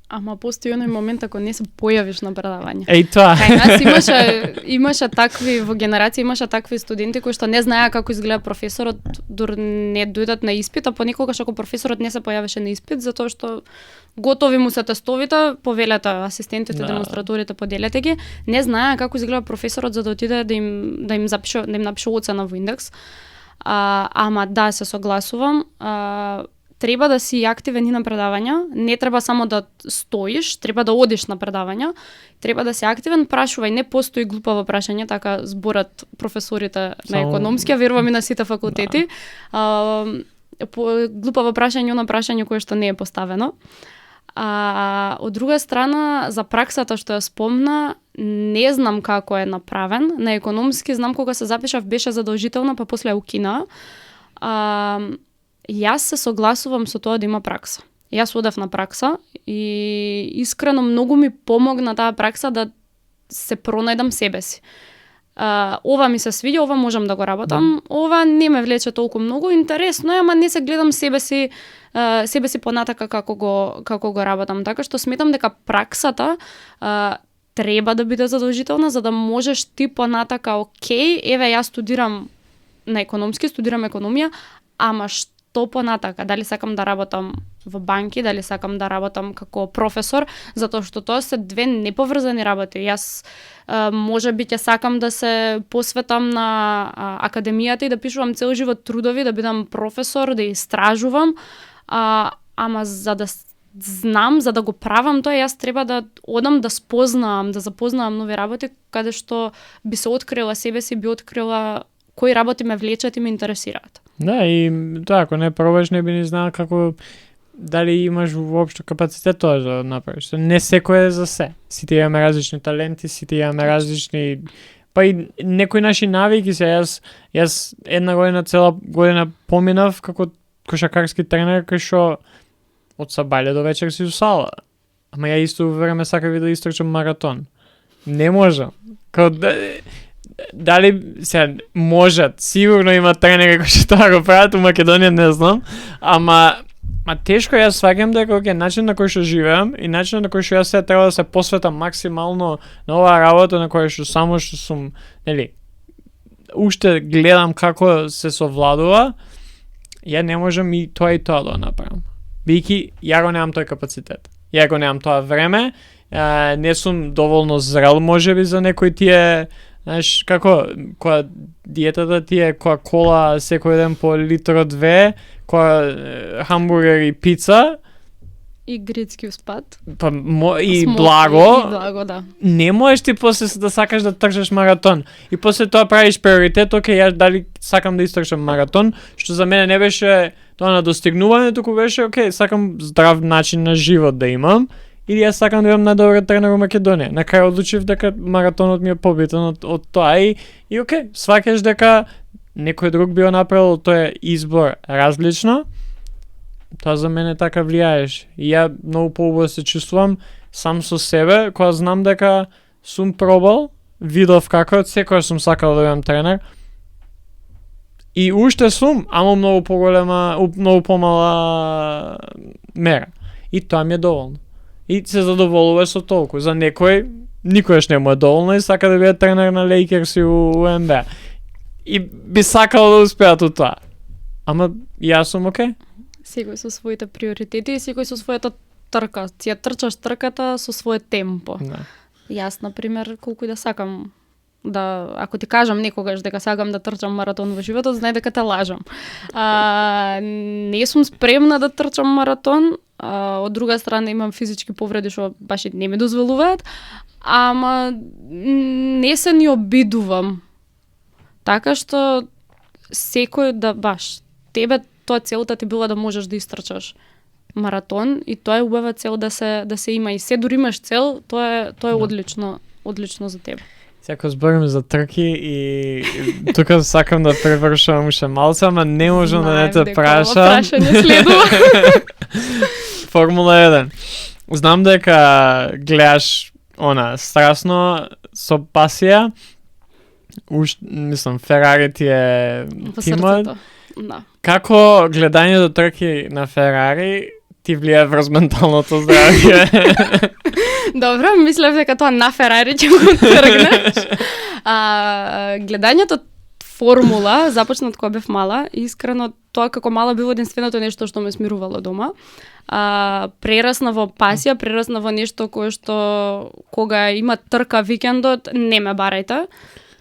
ама постои оној момент ако не се појавиш на предавање. Тоа. Кај нас имаше такви во генерација, имаше такви студенти кои што не знаеа како изгледа професорот, дур не дојдат на испит, а понекогаш ако професорот не се појавеше на испит, затоа што готови му се тестовите, повелете асистентите, демонстраторите, поделете ги, не знаеа како изгледа професорот за да отиде да им напише оцена во индекс. Ама да, се согласувам, треба да си активен и на предавања, не треба само да стоиш, треба да одиш на предавања, треба да си активен, прашувај, не постои глупаво прашање, така зборат професорите на економски, верувам и на сите факултети. Глупаво прашање, оно прашање кое што не е поставено. Од друга страна, за праксата што ја спомна, не знам како е направен. На економски знам кога се запишав беше задолжително, па после ја укина. Јас се согласувам со тоа да има пракса. Јас одев на пракса и искрено многу ми помогна таа пракса да се пронајдам себе си. Ова ми се свиѓа, ова можам да го работам, ова не ме влече толку многу, интересно е, ама не се гледам себе си понатака како го работам. Така што сметам дека праксата треба да биде задолжителна за да можеш ти понатака, окей, еве јас студирам на економски, студирам економија, ама што понатака, дали сакам да работам во банки, дали сакам да работам како професор, затоа што тоа се две неповрзани работи. Јас можеби ќе сакам да се посветам на академијата и да пишувам цел живот трудови, да бидам професор, да истражувам, ама за да знам, за да го правам тоа, јас треба да одам да спознавам, да запознавам нови работи, каде што би се открила себе си, би открила кои работи ме влечат и ме интересираат. Да, и тоа, ако не пробаш, не би ни знал како дали имаш воопшто капацитет тоа да направиш. Не секој е за се. Сите имаме различни таленти, сите имаме различни Па и некои наши навики се, јас една година, цела година поминав како кошакарски тренер, кај шо од сабајле до вечер си у сала. Ама ја исто време сакав да истрчам маратон. Не можам. Дали се можат, сигурно има тренери кои што тоа го прават, у Македонија не знам, ама тешко јас сваќам дека начин на кој што живеам и начин на кој што јас се треба да се посветам максимално на оваа работа на која што само што сум, нели, уште гледам како се совладува, ја не можам и тоа да направам. Бидејќи ја го немам тој капацитет. Ја го немам тоа време, не сум доволно зрел можеби за некои тие, знаеш, како која диетата ти е кола секој ден по литро 2, која хамбургер и пица и грецки успат. Па и благо. И благо, да. Не можеш ти после да сакаш да трчаш маратон. И после тоа правиш приоритет, јас дали сакам да истрчам маратон, што за мене не беше тоа на достигнување, туку беше сакам здрав начин на живот да имам. Или јас сакам да имам најдобар тренер во Македонија. На крај одлучив дека маратонот ми е побитен од тоа и сваќаш дека некој друг би го направил тој избор различно. Тоа за мене така влијаеш. И ја многу поубаво се чувствувам сам со себе, кога знам дека сум пробал, видов како е, секојаш сум сакал да бидам тренер. И уште сум, ама многу помала мера. И тоа ми е доволно. И се задоволуваш со толку. За некој никогаш не му е доволно и сака да биде тренер на Лейкерс и у НБА. И би сакал да успеат у тоа. Ама јас сум окей. Секој со своите приоритети и секој со својата трка. Ти ја трчаш трката со своје темпо. Да. Јас, например, колку и да сакам ако ти кажам некогаш дека сакам да трчам маратон во животот, знај дека те лажам. Не сум спремна да трчам маратон, од друга страна имам физички повреди што баш и не ми дозволуваат, ама не се ни обидувам. Така што секој да баш тебе тоа целта ти била да можеш да истрчаш маратон и тоа е убава цел да се има и се дури имаш цел, тоа е одлично за тебе. Сега зборим за трки и тука сакам да превршувам уште малце, ама не можам да не те прашам. Прашање следува. Формула 1. Знам дека гледаш страсно со пасија. Мислам, Ферари ти е тимот. Да. Како гледањето трки на Ферари ти влијае врз менталното здравје? Добро, мислев дека тоа на Ферари ќе го тргнеш. Гледањето формула започна од кога бев мала и искрено тоа како мала било единственото нешто што ме смирувало дома. Прерасна во пасија, прерасна во нешто кое што кога има трка викендот не ме барајте.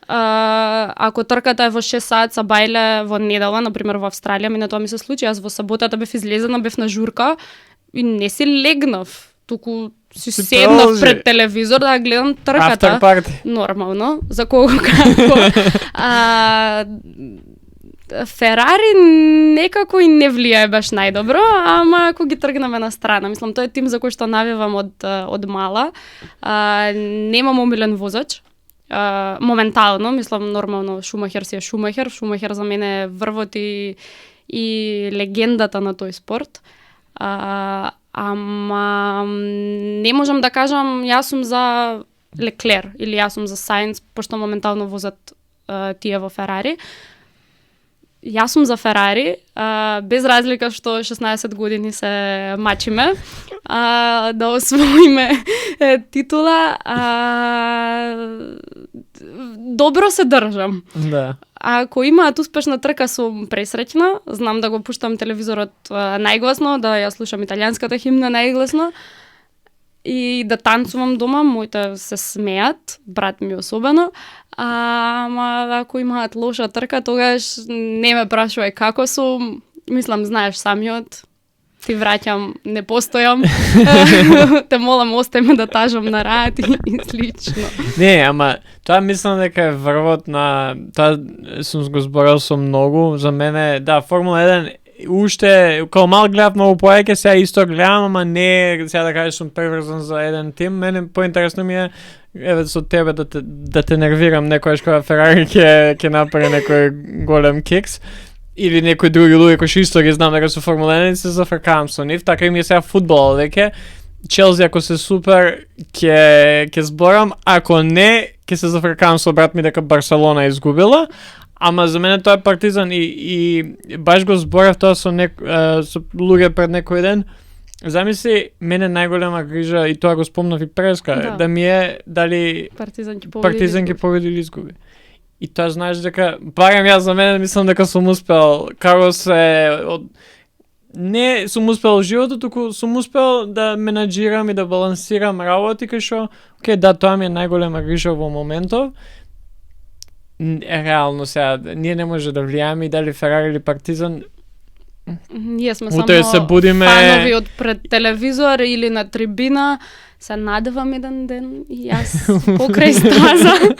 Ако трката е во 6 саат са бајле во недела, например во Австралија, на тоа ми се случи, јас во саботата бев излезена, бев на журка и не си легнав, туку си седнав пред телевизор да гледам трката. After party. Нормално, за кого како. Ферари некако и не влијае баш најдобро, ама ако ги тргнеме на страна, мислам, тој е тим за кој што навивам од мала. Немам омилен возач. Моментално, мислам, нормално Шумахер си е Шумахер. Шумахер за мене е врвот и легендата на тој спорт. Ама не можам да кажам јас сум за Леклер или јас сум за Сајнц, пошто моментално возат тие во Ферари. Јас сум за Ферари, без разлика што 16 години се мачиме да освоиме титула. Добро се држам. Да. Ако имаат успешна трка, сум пресреќна. Знам да го пуштам телевизорот најгласно, да ја слушам италијанската химна најгласно и да танцувам дома. Моите се смеат, брат ми особено. Ама ако имаат лоша трка, тогаш не ме прашувај како сум. Мислам, знаеш самиот. Ти враќам, не постојам. Те молам, остајме да тажам на рад и слично. Не, ама тоа мислам дека е врвот на... Тоа сум го зборил со многу. За мене, да, Формула 1 уште, као мал гледав многу повеќе, сега исто гледам, ама не, сега да кажеш сум преврзан за еден тим. Мене поинтересно ми е еве со тебе да те нервирам некојаш кога Ферари ќе направи некој голем кекс или некои други луѓе кои што исто ги знам дека со Формула 1 се зафркавам со нив, така и ми е сега фудбал веќе. Челси ако се супер ќе зборам, ако не ќе се зафркавам со брат ми дека Барселона изгубила. Ама за мене тоа е Партизан и баш го зборав тоа со со луѓе пред некој ден. Замисли, мене најголема грижа, и тоа го спомнав и преска, да ми е дали Партизан ќе победи или изгуби. И тоа знаеш дека, барем јас за мене, мислам дека сум успел, како се, не сум успел во животот, туку сум успел да менаџирам и да балансирам работи, кај шо, окей, да, тоа ми е најголема грижа во моментов. Реално сега, ние не може да влијаме и дали Ферари или Партизан. Ние сме утре само се будиме фанови од пред телевизор или на трибина. Се надевам еден ден и јас покрај стаза.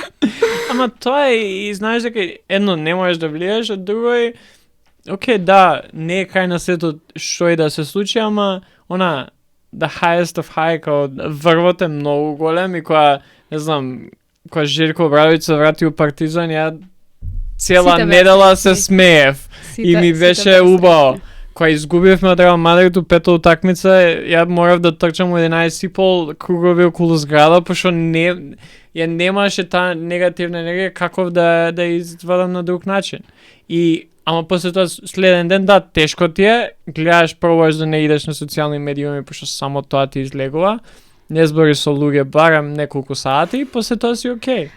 Ама тоа е и знаеш дека едно не можеш да влијаш, а друго е окей, да, не е крај на светот што и да се случи, ама она the highest of high, као врвот е многу голем и која, не знам, која Желко Обрадовиќ се врати у Партизан, ја цела недела се смеев и ми беше убаво. Кога изгубивме од Реал Мадрид у пета утакмица, ја морав да трчам у 11,5 кругови околу зграда, пошто ја немаше таа негативна енергија каков да извадам на друг начин. Ама после тоа следен ден, да, тешко ти е, гледаш, пробуваш да не идеш на социјални медиуми, пошто само тоа ти излегува. Не збори со луѓе барем неколку сати и после тоа си окей.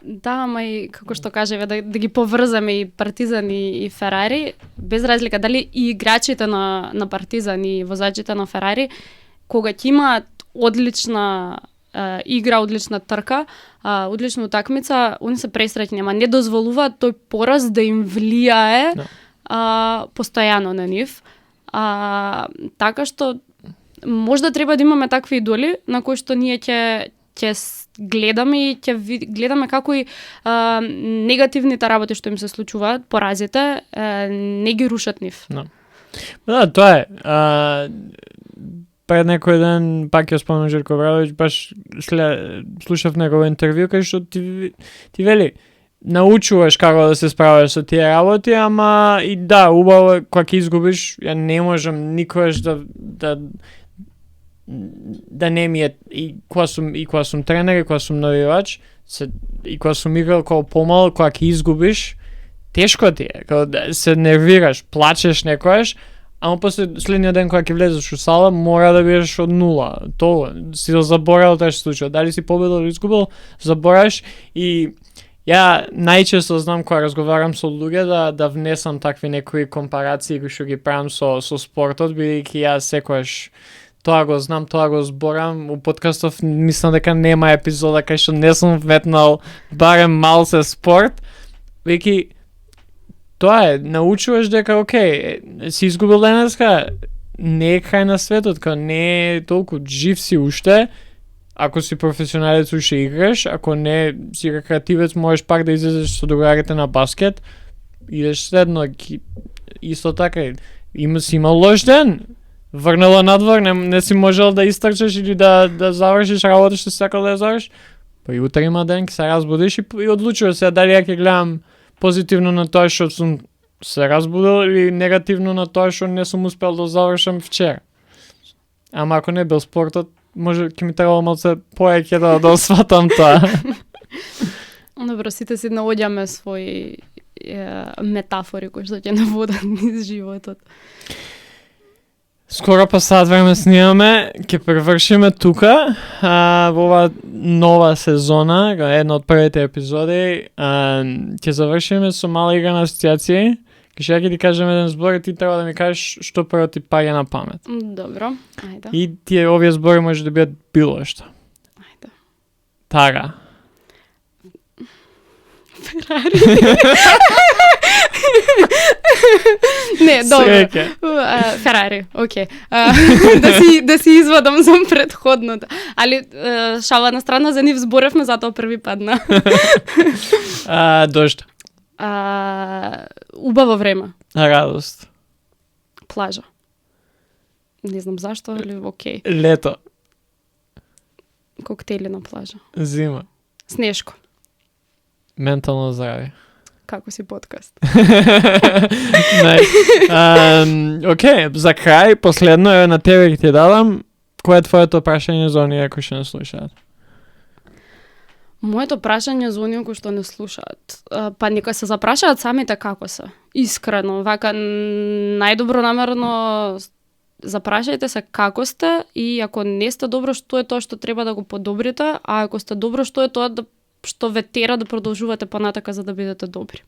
Да, ама и како што кажеме, да ги поврзаме и Партизан и Ферари, без разлика дали и играчите на Партизан и возачите на Ферари, кога ќе имаат одлична игра, одлична трка, одлична утакмица, они се пресреќни, ама не дозволуваат тој пораз да им влијае постојано на нив. Така што можда треба да имаме такви идоли на кои што ние ќе гледаме и ќе гледаме како и негативните работи што им се случуваат, поразите, не ги рушат нив. Да, тоа е. Пред некој ден пак ја спомнам Желко Обрадовиќ, баш слушав негово интервју кај што ти вели научуваш како да се справиш со тие работи, ама и да, убаво е кога ќе изгубиш, ја не можам никогаш да не ми е и кога сум тренер и кога сум навивач, и кога сум играл како помал, кога ќе изгубиш, тешко ти е, кога се нервираш, плачеш некојаш, ама после следниот ден кога ќе влезеш у сала, мора да бидеш од нула. Тоа си заборал тоа што се случува. Дали си победил или изгубил, забораш и ја најчесто знам кога разговарам со луѓе да внесам такви некои компарации кои што ги правам со спортот, бидејќи ја секогаш тоа го знам, тоа го зборам. У подкастов мислам дека нема епизода кај што не сум вметнал барем мал се спорт. Веќе тоа е, научуваш дека окей, си изгубил денеска, не е крај на светот, као не е толку жив си уште. Ако си професионалец уште играш, ако не си рекреативец, можеш пак да излезеш со другарите на баскет, идеш следно, исто така, си имал лош ден, врнала надвор, не си можел да истрчаш или да завршиш работа што си сакал да ја завршиш, па и утре има ден, ќе се разбудиш и одлучуваш се дали ја ќе гледам позитивно на тоа што сум се разбудил или негативно на тоа што не сум успел да завршам вчера. Ама ако не бил спортот, може ќе ми требало малце поеќе да сватам тоа. Добро, сите си наоѓаме своји метафори кои што ќе наводат низ животот. Скоро па сат време снимаме, ќе превршиме тука во оваа нова сезона, една од првите епизоди, ќе завршиме со мала игра на асоциации. Ќе ти кажем еден збор и ти треба да ми кажеш што прво ти паѓа на памет. Добро, ајде. И тие овие збори може да бидат било што. Ајде. Тага. Ферари. Не, добро. Ферари, окей. Да си извадам за претходното. Али шала на страна, за нив зборевме, затоа први падна. Дожд. Убаво време. Радост. Плажа. Не знам зашто, али окей. Лето. Коктейли на плажа. Зима. Снешко, Ментално здравје. како си подкаст? Океј, за крај, последно е на тебе ќе ти дадам. Кој е твоето прашање за оние кои што не слушаат? Моето прашање за оние кои што не слушаат, па нека се запрашаат самите како се. Искрено, вака најдобронамерно запрашајте се како сте и ако не сте добро, што е тоа што треба да го подобрите, а ако сте добро, што е тоа што ве тера да продолжувате понатака за да бидете добри.